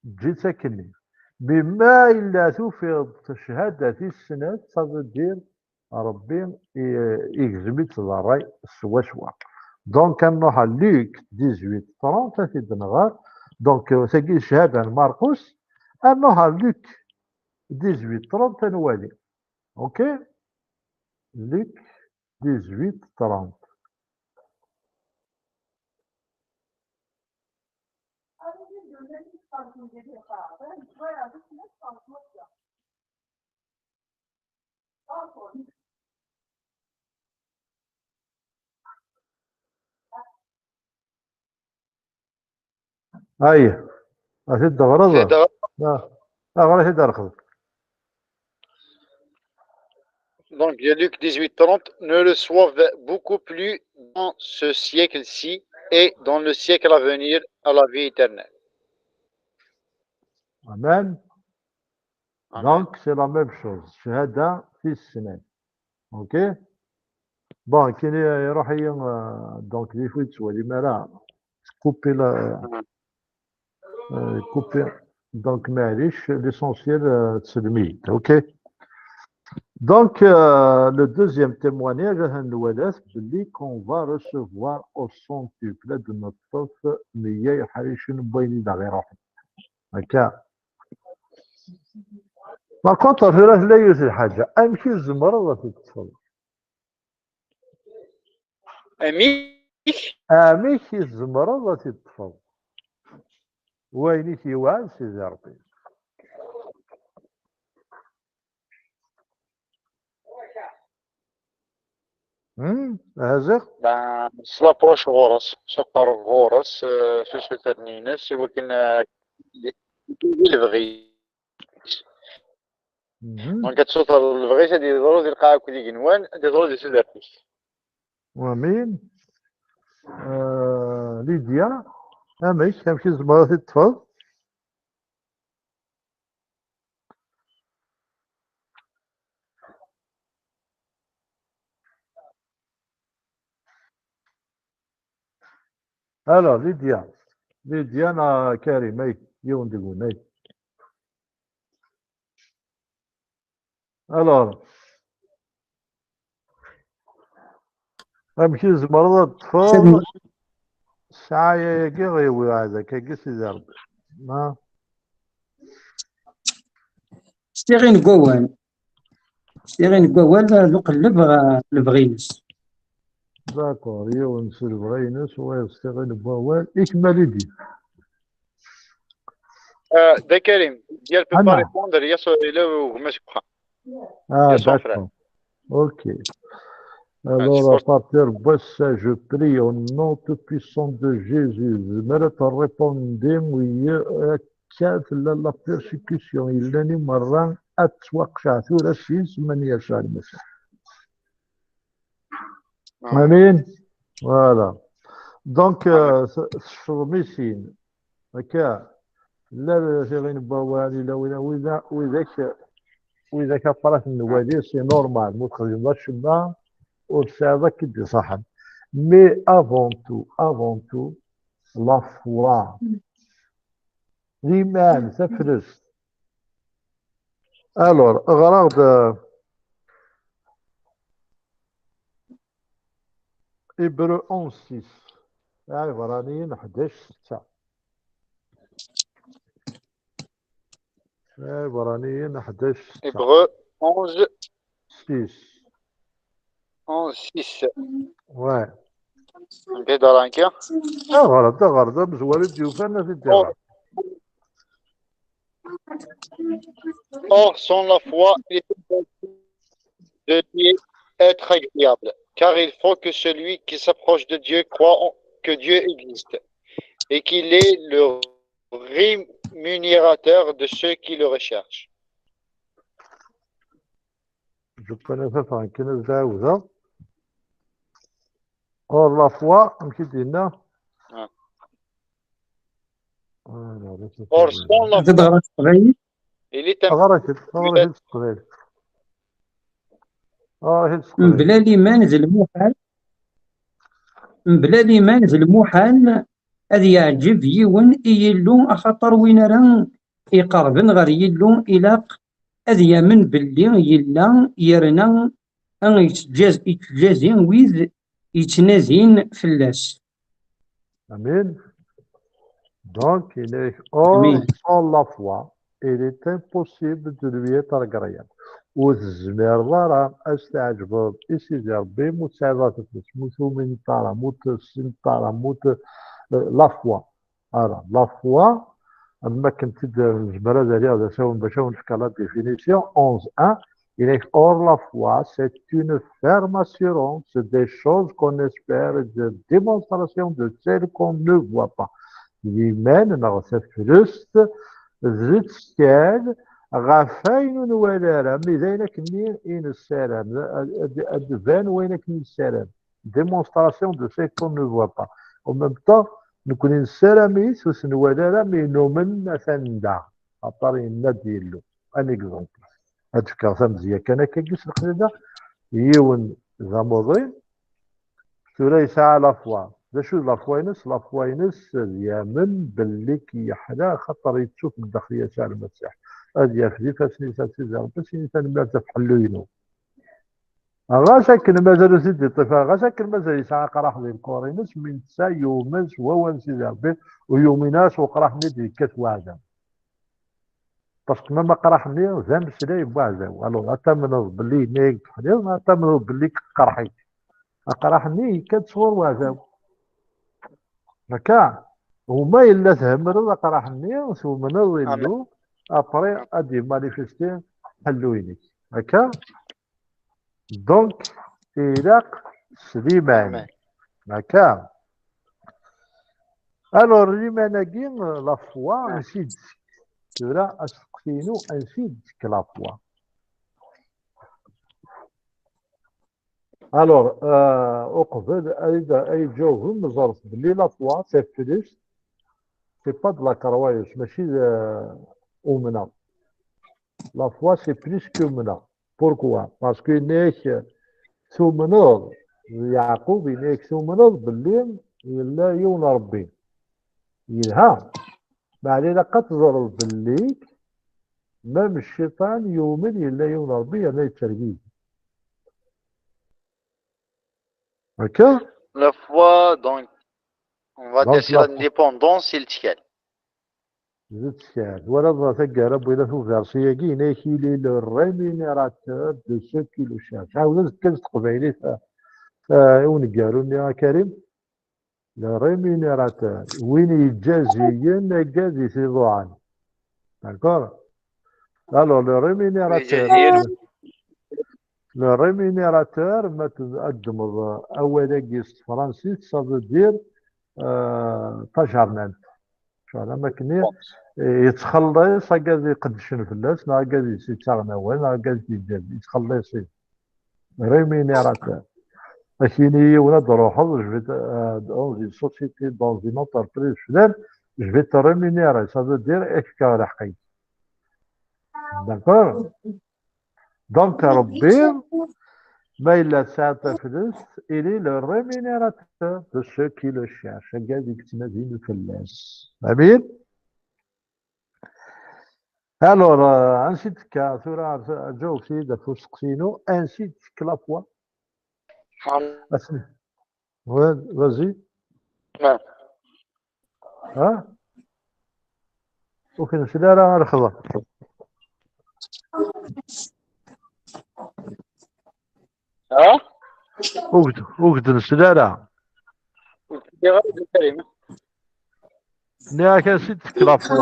eǧǧ-itt akkenni. Mais ma yella tufiḍ cchada tis snat, ça veut dire Ṛebbi i-, igzem-itt d ṛṛay swaswa. Donc, ad nruḥ ɣer Luc dix-huit trente, ad t-id-nɣer. Donc, tagi d cchada n Marqus. Ad nruḥ ɣer Luc dix-huit trente, ad nwali. Ok? Luc dix-huit trente. Aïe. Ad t-id-teɣreḍ? Ad t-id-teɣreḍ? Ah, aɣer ad t-id-terxeḍ? Donc, il y a Luc dix-huit trente, ne reçoivent beaucoup plus dans ce siècle-ci et dans le siècle à venir à la vie éternelle. Amen. Amen. Donc, c'est la même chose. Shahada fi ssnan. Ok? Bon, kini iruḥ-iyi, euh, donc, di fu yettwalim ara. Tkupi la, euh, kupi. Donc, maɛlic, l'essentiel, euh, tselmi. Ok? Donc, euh, le deuxième témoignage, atan nwala-t belli qu'on va recevoir au centuple, ad neṭṭef meyya iḥricen n wayen i d aɣ-iruḥen. Akka. Par contre, tura tella yiwet lḥaǧa. Amek i tzemreḍ ad t-teṭṭfeḍ? Amek? Amek i tzemreḍ ad t-teṭṭfeḍ? Wayen i k-yewɛed Sidi Ṛebbi. Hmm? Aha ziɣ. Ben, s l'approche ɣur-s, s uqerreb ɣur-s, eh, s usuter-nni-ines, i wakken, eh, di lebɣi-s. Mhm. Donc, ad tessuter lebɣi-s, ad yeḍru di lqaɛa akked igenwan, ad yeḍru di tudert-is. Amin. Euh, Lydia, amek, amek i tzemreḍ ad t-teṭṭfeḍ? Alors, Lydia. Lydia neɣ Karim, ay, yiwen deg-wen, ay. Alors, amek i tzemreḍ ad teṭṭfeḍ ssɛaya-agi ɣ-iweɛɛed akkagi Sidi Ṛebbi? Ma? S tiɣin n wawal. S tiɣin n wawal, d uqelleb ɣer lebɣi-ines. D'accord, yiwen s lebɣi-ines, wayeḍ s tiɣin n wawal. I kemm a Lydie? Euh, Dda Karim, Lydia peut pas Anna. Répondre, il y a son élève au Gmash. Ah, Bien sûr, frère. D'accord. Ok. Alors, à partir de ça, je prie au nom tout puissant de Jésus. Tzemreḍ ad répondre, oui, euh, akka tella la persécution. Yellan i merra ad ttwaqceɛ tura s yisem n Yasuɛ Lmasiḥ. Amin. Voilà. Donc, euh, s- tecfeḍ mi sin. Akka, la tiɣin n wawal, ila wina, wida, widak, widak aṭras n wali, c'est normal. Ma txedmeḍ acemma, ur tesɛiḍ akka i d-iṣaḥen. Mais avant tout, avant tout, la foi. Liman, taflest. Alors, ɣer-aɣ-d, euh, Hébreux onze six. Iɛibṛaniyen ḥdac setta. Iɛibṛaniyen ḥdac setta. Hébreux onze, Six. onze six. Ouais. Anda i d-ɣran akka? Aɣer-d, aɣer-d, amezwaru i d-yufan ad t-id-iɣer. Or, sans la foi, il est impossible de lui être agréable, car il faut que celui qui s'approche de Dieu croit en- que Dieu existe et qu'il est le rémunérateur de ceux qui le recherchent. Je connais pas, enfin, kan ad d-ɛawdeɣ. Or, la foi, amek i d-yenna? Ah. Ah, non, là, c'est Or, pas sans la Ad ɣer foi, s teqbaylit. Il est un Ɣer-ak-d, ɣer-ak-d s teqbaylit. Ɣer-ak-d s teqbaylit. Mebla liman d lmuḥal. Mebla liman d lmuḥal ad yeɛǧeb yiwen i Yillu, axaṭer win ara iqerben ɣer Yillu ilaq ad yamen belli yella yerna a yettjaz-, yettjazi wid yettnadin fell-as. Amin. Donc, il est hors Amin. Sans la foi, il est impossible de lui être agréable. Ur tezmireḍ ara ad s-tɛeǧbeḍ i Sidi Ṛebbi, ma ur tesɛiḍ ara taflest, ma ur tumineḍ ara, ma ur tessineḍ ara, ma ur t-, la foi. Ara, la foi, am akken t-id-, nezmer ad aliɣ d asawen bac ad wen-fkeɣ la définition, onze un, il est hors la foi, c'est une ferme assurance des choses qu'on espère et de démonstration de celles qu'on ne voit pas. liman neɣ taflest d lettkal ɣef wayen ur nwala ara, mi d ayen akkenni i nessaram, ad, ad, ad d-ban wayen akken i nessaram. Démonstration de ce qu'on ne voit pas. En même temps, nekkni nessaram-it, ur t-nwala ara, mi numen atan da. Axaṭer yenna-d Yillu. Un exemple. Ad d-fkeɣ tamezya kan akkagi s leqlada. Yiwen d amuḍin, tura yesɛa la foi. D acu d la foi-ines? La foi-ines d yamen belli k-yeḥla, axaṭer yettut ddaxel Yasuɛ Lmasiḥ. Ad yaf d ifassen-is a Sidi Ṛebbi, s ini tanemmirt ɣef ḥellu-inu. Ɣas akken mazal ur t-id-iṭṭif ara, ɣas akken mazal yesɛa aqraḥ di lqur-ines, mi netta yumen s wawal n Sidi Ṛebbi, ur yumin ara s weqraḥ-nni d-yekkat weɛdaw. Parce que même aqraḥ-nni d ameslay n weɛdaw. Alors, ad tamneḍ belli yenna-yak-d ḥliḍ, ad tamneḍ belli iqerḥ-ik. Aqraḥ-nni yekka-d sɣur weɛdaw. Akka, uma yella themmreḍ aqraḥ-nni, tumneḍ Illu, après ad d-yemmanifesti ḥellu-inek. Akka? Donc, ilaq s liman. Amen. Akka. Alors, liman-agi, la foi, ansi d-tekk? Tura, asteqsi-inu, ansi d-tekk la foi? Alors, euh, uqbel ay d-, ay d-ǧawben, ẓret belli la foi, taflest, c'est pas de la croyance, mačči d, euh, umneɣ. La foi, c'est plus qu'umneɣ. Pourquoi? Parce que yenna-yak, tumneḍ, Yeɛqub yenna-yak tumneḍ belli yella yiwen Ṛebbi. Yelha. Meɛna ilaq ad teẓreḍ belli même cciṭan yumen yella yiwen Ṛebbi yerna yettergigi. Akka? La foi, donc, on va Donc, dire, c'est la l'indépendance, c'est le tiers. D ttkal. Twalaḍ taggara n wilat uversi-agi, yenna-yak il est le rémunérateur de ceux qui le cherchent. Ɛawed azekka s teqbaylit, a, a, i uneggaru-nni, a Karim. Le rémunérateur. Win yeǧǧaziyen agad i t-iḍuɛen. D'accord? Alors, le rémunérateur. Le rémunérateur, ma t-, ad ddmeḍ, euh, awal-agi s tefransist, ça veut dire, euh, tajernant. Cɣel am akken i, yettxelliṣ agad iqeddcen fell-as, neɣ agad i s-ittaɣen awal, neɣ agad i s-yeǧǧan, yettxelliṣ-it. Rémunérateur. Ad k-yini yiwen ad d-truḥeḍ, je vais te, euh, dans une société, dans une entreprise, flan, je vais te rémunérer, ça veut dire, ad k-fkeɣ lḥeqq-ik. D'accord? Donc, Rebbi, ma yella tesɛa taflest, il est le rémunérateur de ceux qui le cherchent. Agad i yettnadin fell-as. Amin? Alors, euh, ansi d-tekka, tura, ǧaweb-iyi-d ɣef usteqsi-inu, ansi d-tekka la foi? Ansi? Ouais, vas-y. Hein? Ur k-nesli ara a lexḍer. Ha? Ur k-, ur k-d-nesli ara. Ur k-sliɣ ara, Karim. Nniɣ-ak ansi d-tekka la foi.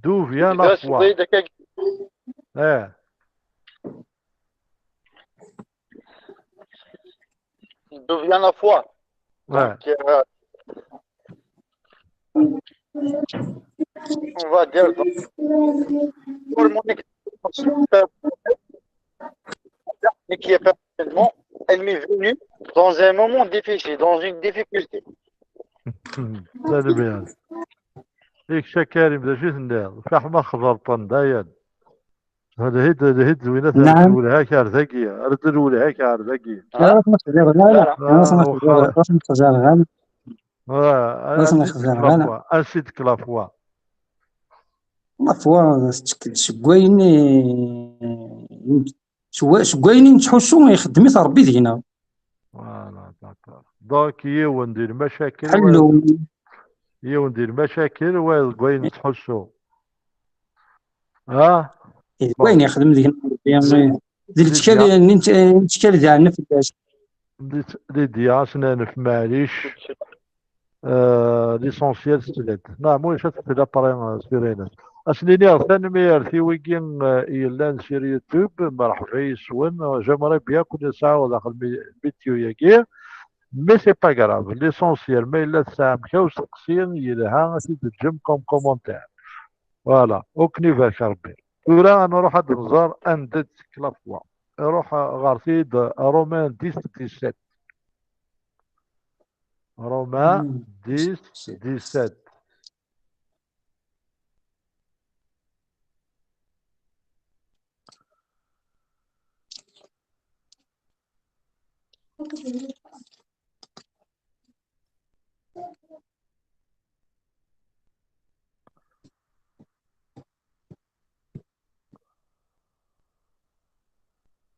D'où vient la foi? Eh. D'où vient la foi? Ouais. Donc, euh, on va dire, pour mon expérience, mais qui est personnellement, elle m'est venue dans un moment difficile, dans une difficulté. Très bien. Ikca Karim, d acu i tenniḍ? Fiḥma xḍerṭen, dayen. Lhi-d, lhi-d, Zwina, نعم. Lhi-k ar dagi, ar-d lhi-k ar dagi. Ur asen-xdireɣ ara, ur asen-xdireɣ ara. Ansi d-tekka la foi? La foi, tettkel seg wayen i, seg wa-, seg wayen i nettḥussu ixeddem-it Ṛebbi deg-neɣ. Voilà, d'accord. Donc, yiwen di lmacakel, ḥellu. Yiwen di lmacakel, wayeḍ deg wayen nettḥussu. Ha? Eh, d wayen yexdem deg-neɣ Ṛebbi, d lettkal, lettkal daɛna fell-as. Lidya, asen-anef, maɛlic. Euh, l'essentiel, c'est l'aide. Naɛam, ulac ad teftel après, euh, sur Asen-iniɣ tanemmirt i wigi, euh, yellan sur YouTube. Merḥba yes-wen. J'aimerais bien كنا نسعاو داخل المي-، الفيديو-ياقي. Mais c'est pas grave, l'essentiel, ma yella tesɛam kra usteqsi, yelha ad t-id-teǧǧem comme commentaire. Voilà, ad ken-ibarek Rebbi. Tura ad nruḥ ad nẓer anda d-tekk la foi. Iruḥ ɣer-t-id Romains dix, dix-sept. Romains dix, dix-sept.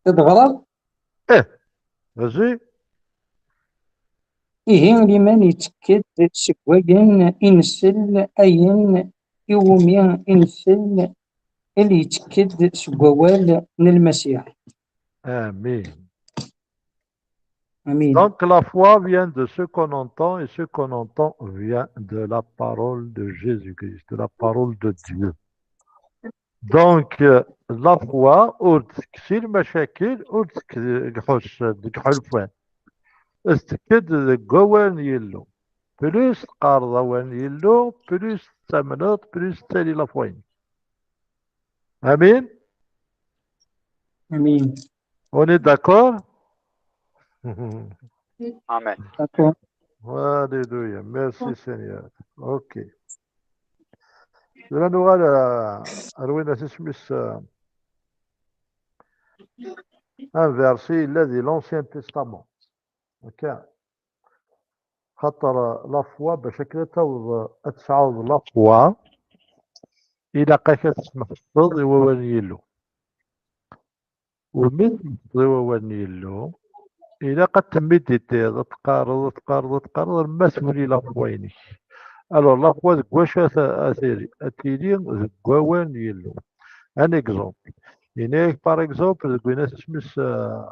Ad ɣreɣ? Eh, vas-y. Ihi liman yettekk-d seg wayen i nsell, ayen iwumi i nsell, il yettekk-d seg wawal n Lmasiḥ. Amin. Amin. Donc la foi vient de ce qu'on entend et ce qu'on entend vient de la parole de Jésus-Christ, de la parole de Dieu. Donc, euh, la foi, ur d-tekkes lmacakil, ur d-tekkes deg ḥus-, deg ḥulfan. Tettekk-d deg wawal n Yillu. Plus teqqareḍ awal n Yillu, plus tettamneḍ, plus tettali la foi-inek. Amin? Amin. On est d'accord? Amen. D'accord. Alléluia. Merci, Seigneur. Ok. Tura nuɣal, euh, ar win at isem-is, euh, un verset yella di l'Ancien Testament. Ok. Xaṭer, euh, la foi, bac akken ad taweḍ, euh, ad tesɛuḍ la foi, ilaq-ak ad tesmehsed i wawal n Yillu. U mi tmehsed i wawal n Yillu, ilaq ad temmiditiḍ, ad teqqareḍ, ad teqqareḍ, ad teqqareḍ, arma tuli la foi-inek. Alors, la foi deg wacu ad, ad tili? Ad tili deg wawal n Yillu. Un exemple. Yenna-yak, par exemple, deg win at isem-is, euh,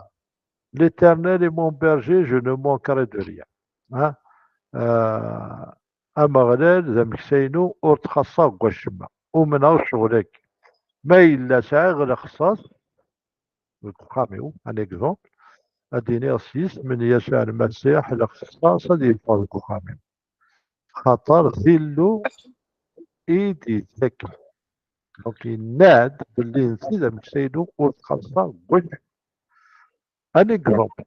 L'Éternel est mon berger, je ne manquerai de rien. Hein? Euh, Ameɣlal d ameksa-inu, ur ttxaṣṣaɣ deg wacemma. Umneɣ ccɣel-agi. Ma yella sɛiɣ lexṣaṣ deg uxxam-iw, un exemple, ad d-iniɣ s yisem n Yasuɛ Lmasiḥ, lexṣaṣ ad yeffeɣ deg uxxam-iw. Xaṭer d Illu i d-yettaken. Donc, yenna-d belli netta d ameksa-inu, ur ttxaṣṣaɣ deg wacemma. Un exemple.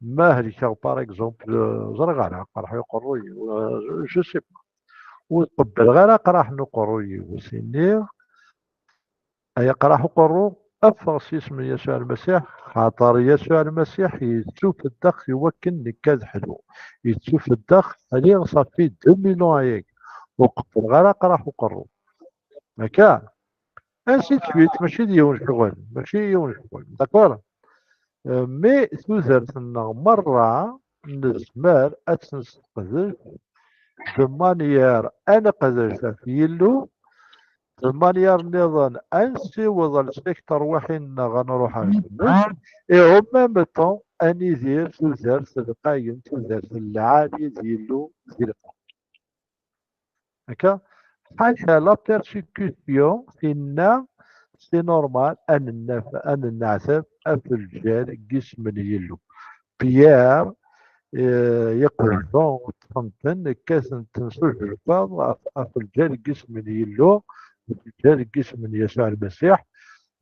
Ma helkeɣ, par exemple, euh, ẓriɣ ara, qerḥ uqerruy-iw, euh, je sais pas. Ur qebbleɣ ara aqraḥ n uqerruy-iw, s-iniɣ, ay aqraḥ uqerru, ffeɣ s yisem n Yasuɛ Lmasiḥ, xaṭer Yasuɛ Lmasiḥ yettufeddex i wakken nekk ad ḥluɣ. Yettufeddex, ḥliɣ, ça fait deux mille ans ayagi. Ur qebbleɣ ara aqraḥ uqerru. Akka? Ainsi de suite, mačči d yiwen ccɣel, mačči d yiwen ccɣel, d'accord? Euh, mais tudert-nneɣ merra nezmer ad tt-nesseqdec de manière ad neqdec ɣef Yillu, de manière nniḍen ad nessiweḍ lsek terwiḥin-nneɣ ad nruḥ ar tmurt, et en même temps ad nidir tudert lqayen, tudert n lɛali d Yillu di lqayen. Akka, ḥaca la persécution, tinna, c'est normal, ad nennaf-, ad nenneɛtab ɣef lǧal n yisem n Yillu. Pierre, eh, yeqqel Jean, ṭṭfen-ten, kkaten-ten s ujelfaḍ ɣef, ɣef lǧal n yisem n Yillu, ɣef lǧal n yisem n Yasuɛ Lmasiḥ.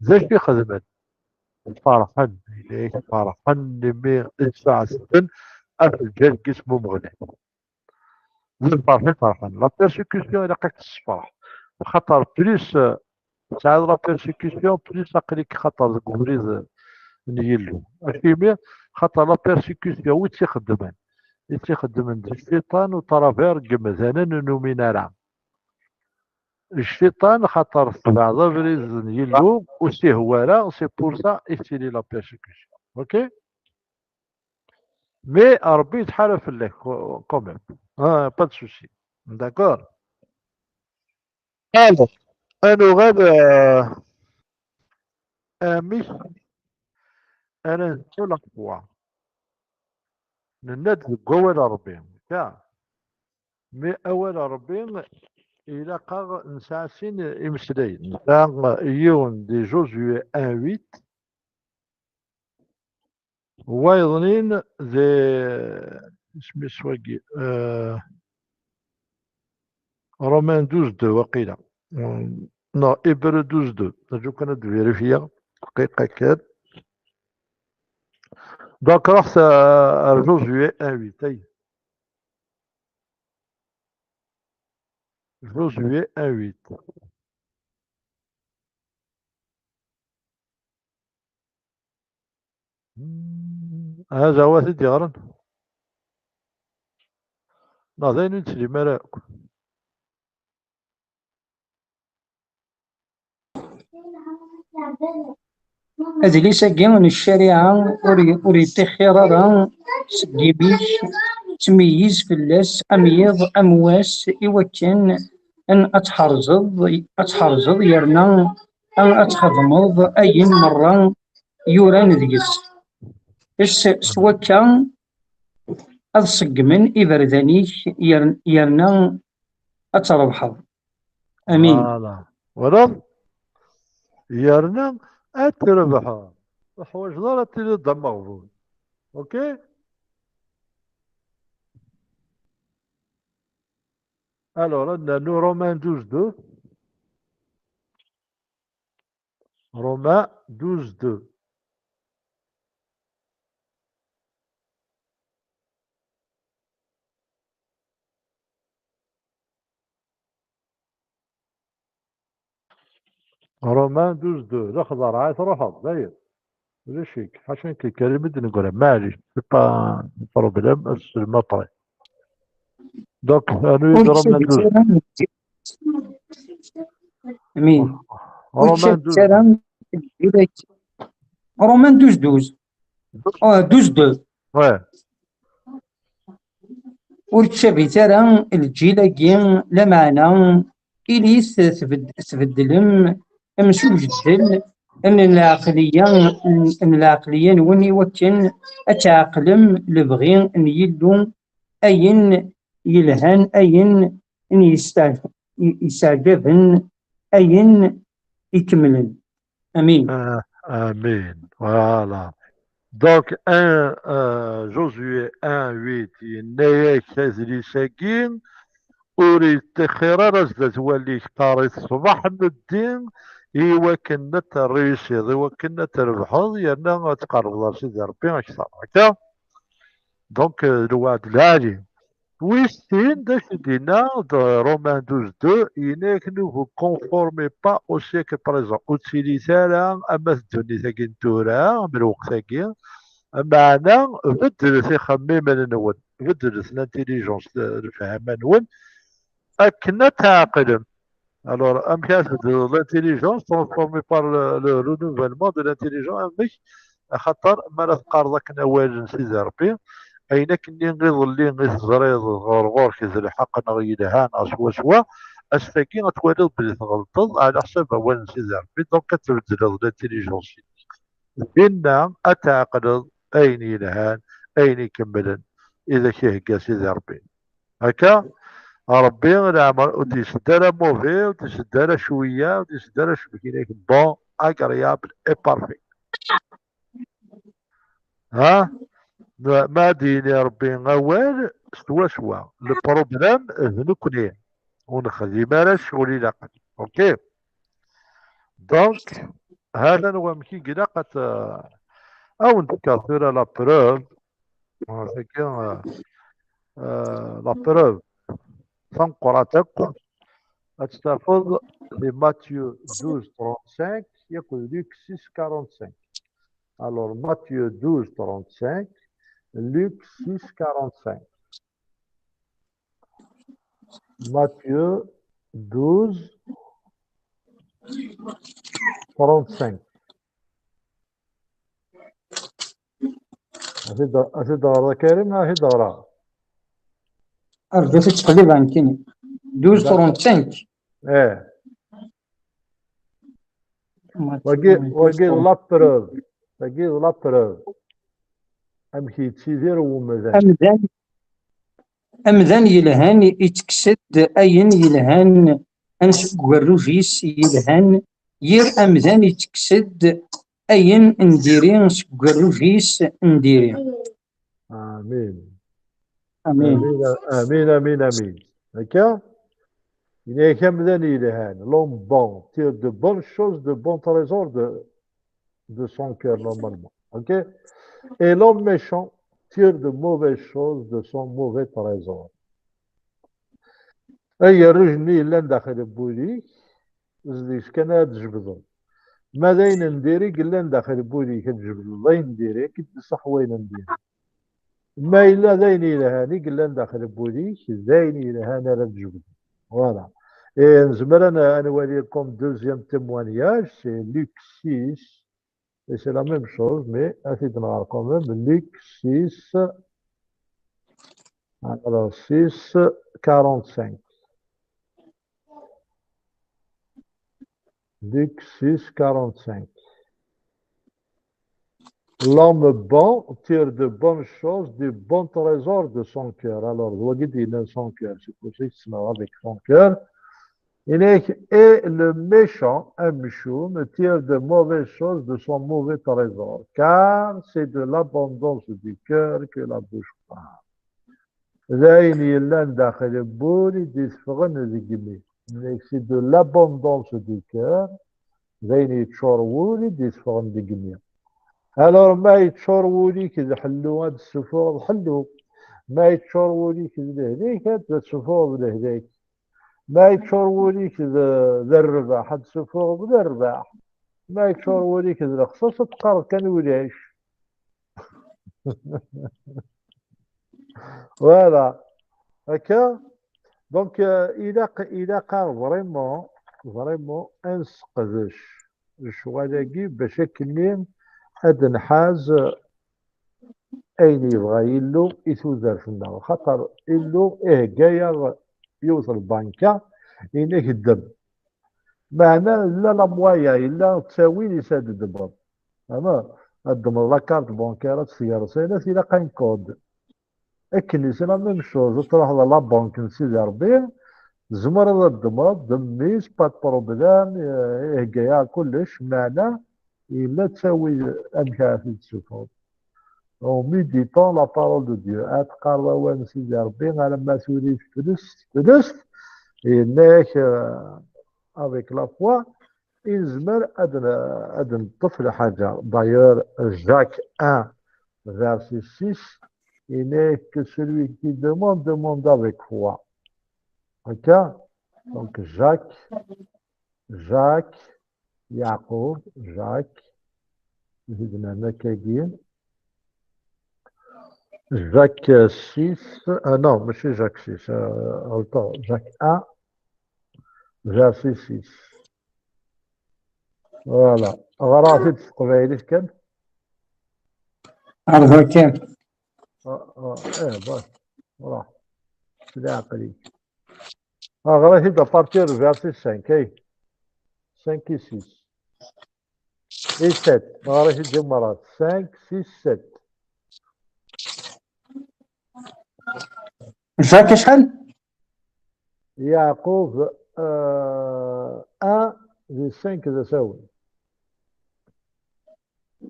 D acu i xedmen? Ferḥen, yella-yak ferḥen imi i sɛettben ɣef lǧal n yisem Umeɣlal. D lferḥ i ferḥen. La persécution ilaq ad k-tessefreḥ. Xaṭer plus, euh, tesɛiḍ la persécution, plus aql-ik xaṭer deg ubrid, euh, n Yillu. Acimi? Xaṭer la persécution, wi tt-ixeddmen? Wi tt-ixeddmen d cciṭan u travers n yemdanen ur numin ara. Cciṭan, xaṭer tebɛeḍ abrid n Yillu, ur s-ihwa ara, c'est pour ça i tettili la persécution. Ok? Mais Rebbi yettḥarab fell-ak, quand même. Ah, pas de souci. D'accord? Alors, ad nuɣal, euh, amek ara nesɛu la foi. Nenna-d deg wawal n Rebbi. Ya. Mais awal n Rebbi ilaq-aɣ nesɛa sin imeslayen. Nesɛa yiwen di Josué un huit, wayeḍnin di, Isem-is wagi? Euh, Romain douze deux, waqila. Hmm, non, Hébreu douze deux. Aǧu kan ad vérifier. Dqiqa kan. Donc, ruḥet ar Josué un huit, ay. Josué un huit. Hmm, ah, d awa t-id-yeɣran? Neɣ d ayen ur nettlim ara akk. Adlis-agi n ccariɛa ur, ur yeṭṭixxir ara seg yimi-k, ttmeyyiz fell-as am yiḍ am wass, i wakken n ad tḥerzeḍ, ad tḥerzeḍ yerna ad txedmeḍ ayen merra yuran deg-s. S, s wakka ad ṣeggmen iberdan-ik yer-, yerna ad trebḥeḍ. Amin. Voilà. Twalaḍ? Yerna ad trebḥeḍ. Ur teḥwaǧeḍ ara ad tiliḍ d ameɣbun. Ok? Alors, ad nernu Romain douze deux. Romain douze deux. Romain douze deux, d axḍar, ay truḥeḍ, dayen. Ulac-ik, ḥaca nekk Karim i d-neggra, maɛlic, c'est pas un problème, asselm après. Donc, anu-yi-d Romain douze. Amin. Romain douze. Romain douze douze. Oh, douze deux. Ouais. Ur ttcabit ara lǧil-agi, lameɛna ilit tbed-, tbeddlem amsujddel n lɛeqliya, n, n lɛeqliya-nwen, i wakken ad tɛeqlem lebɣi n Yillu, ayen yelhan, ayen n yesteɛ-, yesteɛjaben, ayen ikemlen. Amin. Ah, amin. Voilà. Donc, un, euh, Josué un huit, yenna-yak adlis-agi, ur yettixxir ara zdat walli-k, qqar-it ṣṣbeḥ meddi, i wakken ad terrisiḍ, i wakken ad trebḥeḍ, yerna ad tqerrbeḍ ar Sidi Rebbi akteṛ. Akka? Donc, euh, lweɛd lɛali. Wis sin, d acu d-yenna d Romain douze deux, yenna-yak, ne vous conformez pas au siècle présent. Ur ttilit ara am at ddunit-agi n tura, am lweqt-agi. Meɛna, beddlet ixemmimen-nwen, beddlet l'intelligence, lefhama-nwen, akken ad tɛeqlem. Alors, amek ara tbeddleḍ l'intelligence, transformée par le, le renouvellement de l'intelligence, amek? Axaṭer mi ara teqqareḍ akken awal n Sidi Rebbi, ayen akkenni iḍelli i teẓriḍ ɣer ɣur-k d lḥeqq neɣ yelha neɣ swaswa, ass-agi ad twaliḍ belli tɣelṭeḍ ɛla ḥsab awal n Sidi Rebbi, donc ad tbeddleḍ l'intelligence-ik. Dinna ad tɛeqleḍ ayen yelhan, ayen ikemlen, i d ak-ihegga Sidi Rebbi. Akka, Rebbi leɛmer ur d-isedd ara mauvais, ur d-isedd ara cwiya, ur d-isedd ara cemkin-ak, bon, agréable et parfait. Ha? Ma, ma ad d-yini Rebbi awal, swaswa. Le problème, d nekkni. Ur nexdim ara ccɣel ilaqen. Ok? Donc, hatan wamek i ilaq ad, euh, ad wen-d-fkeɣ tura la preuve. Tagi, euh, euh, la preuve tameqqrant akk, ad tt-tafeḍ di Matthieu douze trente-cinq, yakk d Luc six quarante-cinq. Alors, Matthieu douze trente-cinq, Luc six quarante-cinq. Matthieu douze trente-cinq. Ad t-id-, ad t-id-ɣreḍ a Karim, ad t-id-ɣreɣ. Ar d ttqellibeɣ nekkini. Douze trente-cinq. Eh. Wagi, wagi d la preuve. Wagi d la preuve. Amek yettidir umdan. Amdan, amdan yelhan ittekkes-d ayen yelhan, an seg ugerruj-is yelhan, yir amdan ittekkes-d ayen n diri seg ugerruj-is n diri. Amin. Amin. Amin, amin, amin, amin. Akka? Yenna-yak amdan yelhan. L'homme bon tire de bonnes choses, de bons trésors de, de son cœur, normalement. Ok? Et l'homme méchant tire de mauvaises choses de son mauvais trésor. Agerruj-nni yellan daxel n wul-ik, zdi-s kan ad d-jebdeḍ. Ma d ayen n diri yellan daxel n wul-ik, ad d-jebdeḍ ayen n diri, ad k-id-iṣaḥ wayen n diri. Ma yella d ayen yelhan i yellan daxel n wul-ik, d ayen yelhan ara d-jebdeḍ. Voilà. Et nezmer ad n-, ad nwali comme deuxième témoignage, c'est Luc six, et c'est la même chose, mais à titre quand même, Luc six, alors six, quarante-cinq. Luc six, quarante-cinq. L'homme bon tire de bonnes choses, de bons trésors de son cœur. Alors, d wagi d-yenna son cœur, c'est pour ça qu'il se met avec son cœur. Et le méchant, amcum, tire de mauvaises choses de son mauvais trésor, car c'est de l'abondance du cœur que la bouche parle. D ayen yellan daxel n wul i d-iteffɣen deg imi. C'est de l'abondance du cœur, d ayen yeččur wul i d-iteffɣen deg imi. Alors, ma yeččur wul-ik d ḥellu, ad d-tessuffɣeḍ ḥellu. Ma yeččur wul-ik d lehlak, ad d-tessuffɣeḍ lehlak. Ma yeččur wul-ik d, d rrbeḥ, ad d-tessuffɣeḍ d rrbeḥ. Ma yeččur wul-ik d lexṣaṣ, ad teqqareḍ kan ulac. Voilà. Akka. Donc, euh, ilaq, ilaq-aɣ vraiment, vraiment ad nesseqdec lecɣal-agi bac akkenni ad nḥaz ayen yebɣa Yillu i tudert-nneɣ. Xaṭer Yillu ihegga-yaɣ yiwet n lbanka, yenna-k ddem. Meɛna yella la moyen, yella ttawil i s ad d-ddmeḍ. Ama ad ddmeḍ la carte bancaire, ad tt-tgerseḍ, ilaq un code. Akken i c'est la même chose, ad truḥeḍ ɣer la banque n Sidi Ṛebbi, tzemreḍ ad ddmeḍ, ddem-it, pas de problème, eh, ihegga-yaɣ kullec, meɛna yella ttawil amek ara t-id-tessufɣeḍ. En méditant la parole de Dieu, ad teqqareḍ awal n Sidi Ṛebbi alamma tura teflest, teflest, yenna-yak, euh, avec la foi, i nezmer ad n-, ad neṭṭef lḥaǧa. D'ailleurs, Jacques un, verset six, yenna-yak que celui qui demande, demande avec foi. Akka? Donc, Jacques, Jacques, Yeɛqub, Jacques, d idnan akkagi. Jacques six, ah non, mačči Jacques six, euh, ɣelṭeɣ, Jacques un, verset six. Voilà. Ɣer-aɣ-t-id s teqbaylit kan. Arda kan. Ah, ah, eh, bah, voilà. C'est la clé. Ah, ɣer-aɣ-t-id à partir du verset cinq, eh. Cinq et six. Et sept. Ɣer-aɣ-t-id merra. Cinq, six, sept. Jacques acḥal? Yeɛqub, euh, un, d cinq d asawen.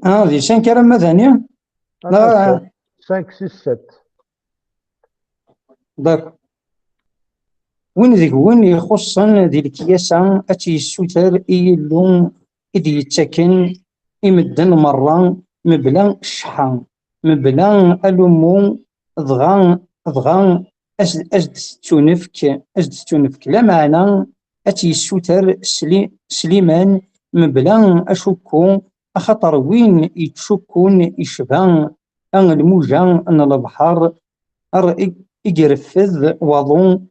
Un, d cinq ara ma dani? Ah, non, cinq, six, sept. D'accord. Win deg-wen ixuṣṣen di lekyasa ad tt-yessuter i Yillu i d-yettaken i medden merra mebla cceḥḥa, mebla alummu, dɣa, dɣa as, as d-tettunefk, as d-tettunefk. Lameɛna ad tt-yessuter s li-, s liman mebla acukku, axaṭer win yettcukkun icba a lmuja n lebḥer, ar i, i ireffed waḍu,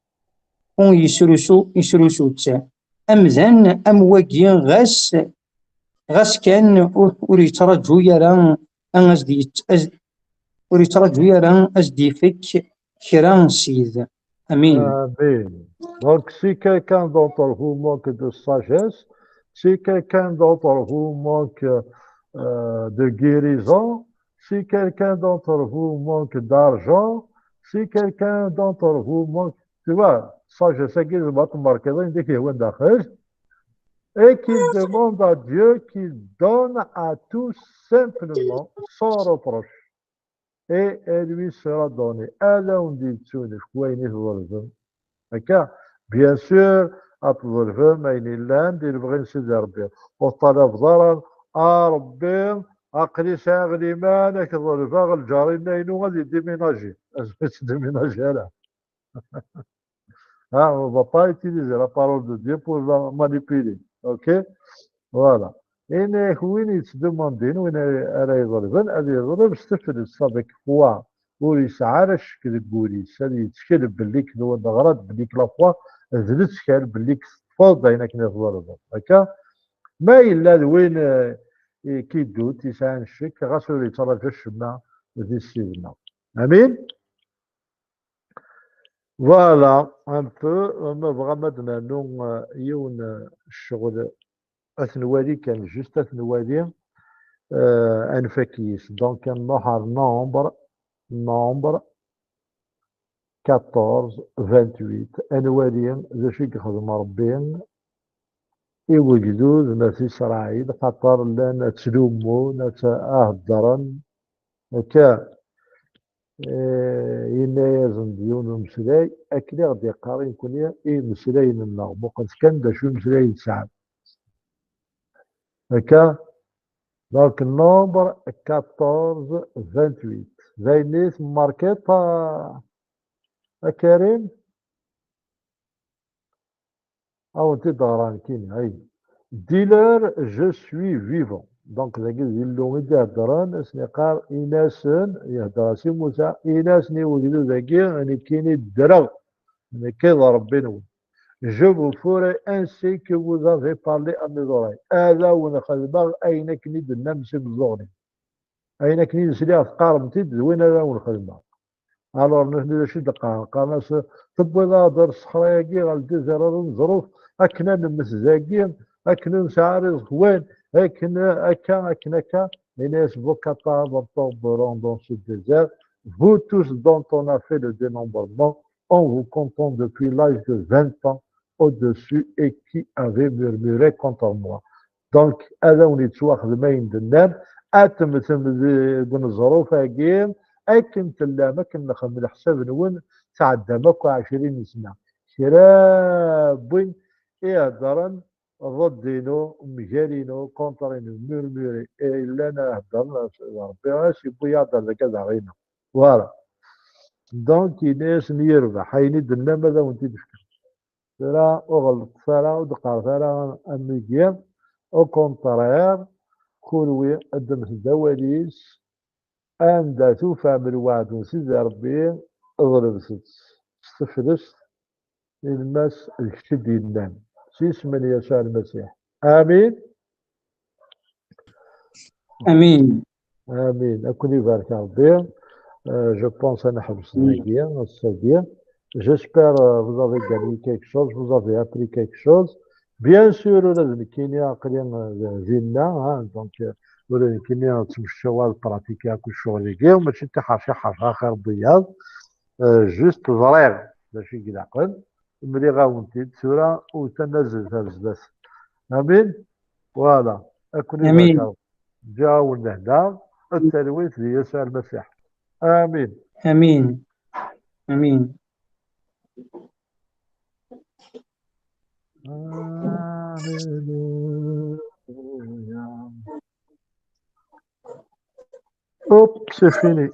ur yesrusu, yesrusu-tt. Amdan am wagi, ɣas, ɣas kan ur, ur yettraǧu ara a as-d-yett-, as-, ur yettraǧu ara a as-d-yefk kra n sid. Amin. Amin. Donc, si quelqu'un d'entre vous manque de sagesse, si quelqu'un d'entre vous manque, euh, de guérison, si quelqu'un d'entre vous manque d'argent, si quelqu'un d'entre vous manque, tu vois, sagesse-agi, tzemreḍ ad temmerkeḍ ayen i k-yehwan daxel, et qu'il demande à Dieu, qu'il donne à tout simplement, sans reproche. et elle lui sera donnée. Ad awen-d-yettunefk wayen i tḍelbem. Akka, bien sûr, ad tḍelbem ayen yellan di lebɣi n Sidi Ṛebbi. Ur teṭṭalabeḍ ara, a Ṛebbi, aql-i sɛiɣ liman, ad k-ḍelbeɣ lǧar-inna-inu ad yeddiminaji. Ad yettdiminaji ara. Ah, on va pas utiliser la parole de Dieu pour la manipuler. Ok? Voilà. Ini-ak win yettdemandin, win ara yeḍelben, ad yeḍleb s teflest, avec foi. Ur yesɛi ara ccek deg wul-is, ad yettkel belli k-, neɣra-d belli k-, la foi d lettkal belli k-, teṭṭfeḍ-d ayen akken i tḍelbeḍ. Akka? Ma yella d win, eh, i k-idut, yesɛan ccek, ɣas ur yettraǧu acemma di Ssid-nneɣ. Amin? Voilà, un peu, ma bɣam ad d-nernu, euh, yiwen, euh, ccɣel, ad t-nwali kan, juste ad t-nwali, euh, ad nfak yis. Donc, ad nruḥ ar Nombre, Nombre quatorze, vingt-huit, ad nwali d acu i yexdem Ṛebbi i wegdud n At Isṛayil, xaṭer llan ttlumun, ad heddren, akka, eh, yenna-yasen-d yiwen umeslay, akken i ɣ-d-yeqqar i nekni i imeslayen-nneɣ. Muqlet kan d acu imeslayen tesɛam. Akka, donc, Nombre quatorze, vingt-huit. D ayen i temmarkiḍ, a, a Karim? Ad wen-t-id-ɣreɣ nekkini, ay. Dès lors, je suis vivant. Donc, dagi d Illu i d-iheddren, ad sen-iqqar, in-asen, ihedder-as i Musa, in-asen i wegdud-agi, nekkini ddreɣ, nekki d Ṛebbi-nwen. Je vous ferai ainsi que vous avez parlé à mes oreilles. Ad awen-xedmeɣ ayen akken i d-tennam s imeẓẓuɣen-iw. Ayen akken i d-sliɣ teqqarem-t-id, d win ara awen-xedmeɣ. Alors, nutni d acu i d-qqaren? Qqaren-as, tewwiḍ-aɣ-d ar ṣṣeḥra-agi, ɣer ldizer ara neẓruf, akken ad nemmet dagi, akken ur nesɛi ara iẓekwan, akken akka, akken akka. Ini-as, vous quatre arbres tomberont dans ce désert, vous tous dont on a fait le dénombrement, en vous comptant depuis l'âge de vingt ans au-dessus, et qui avez murmuré contre moi. Donc, ad awen-yettwaxdem ayen d-nnam, ad temmtem deg uneẓruf-agi, akken tellam, akken nexdem leḥsab-nwen, tɛeddam akk ɛecrin sna. Kra n win iheddren ḍedd-inu, mgal-inu, contre-inu, murmuré, eh, llan heddren, Ṛebbi as yewwi-yaɣ-d ar dagi ad aɣ-ineɣ. Voilà. Donc, ini-asen yirbeḥ, ayen i d-tennam ad awen-t-id-fken. Tura ur ɣellṭet ara, ur d-qqaret ara am wigi. Au contraire, kunwi ddmet-d awal-is, anda tufam lweɛd n Sidi Ṛebbi, ḍelbet-tt s teflest, ilemmas d kečč i d-yennan, s yisem n Yasuɛ Lmasiḥ. Amin. Amin. Amin. Ad ken-ibarek Ṛebbi. Euh, je pense ad neḥbes dagi, ass-agi. J'espère, euh, vous avez gagné quelque chose, vous avez appris quelque chose. Bien sûr, ula d nekkini aql-i, euh, dinna, hein, donc, euh, ula d nekkini ttmecčaweɣ ad pratiquer akk ccɣel-agi, mačči d tiḥerci ḥerceɣ axir n wiyaḍ. Euh, juste ẓriɣ d acu i ilaqen, mliɣ-awen-t-id tura, u tanazzelt ar zdat. Amin. Voilà. Akken i Amin. Ǧǧiɣ-awen lehna, d talwit di Yasuɛ Lmasiḥ. Amin. Amin. Amin. Hop, c'est fini.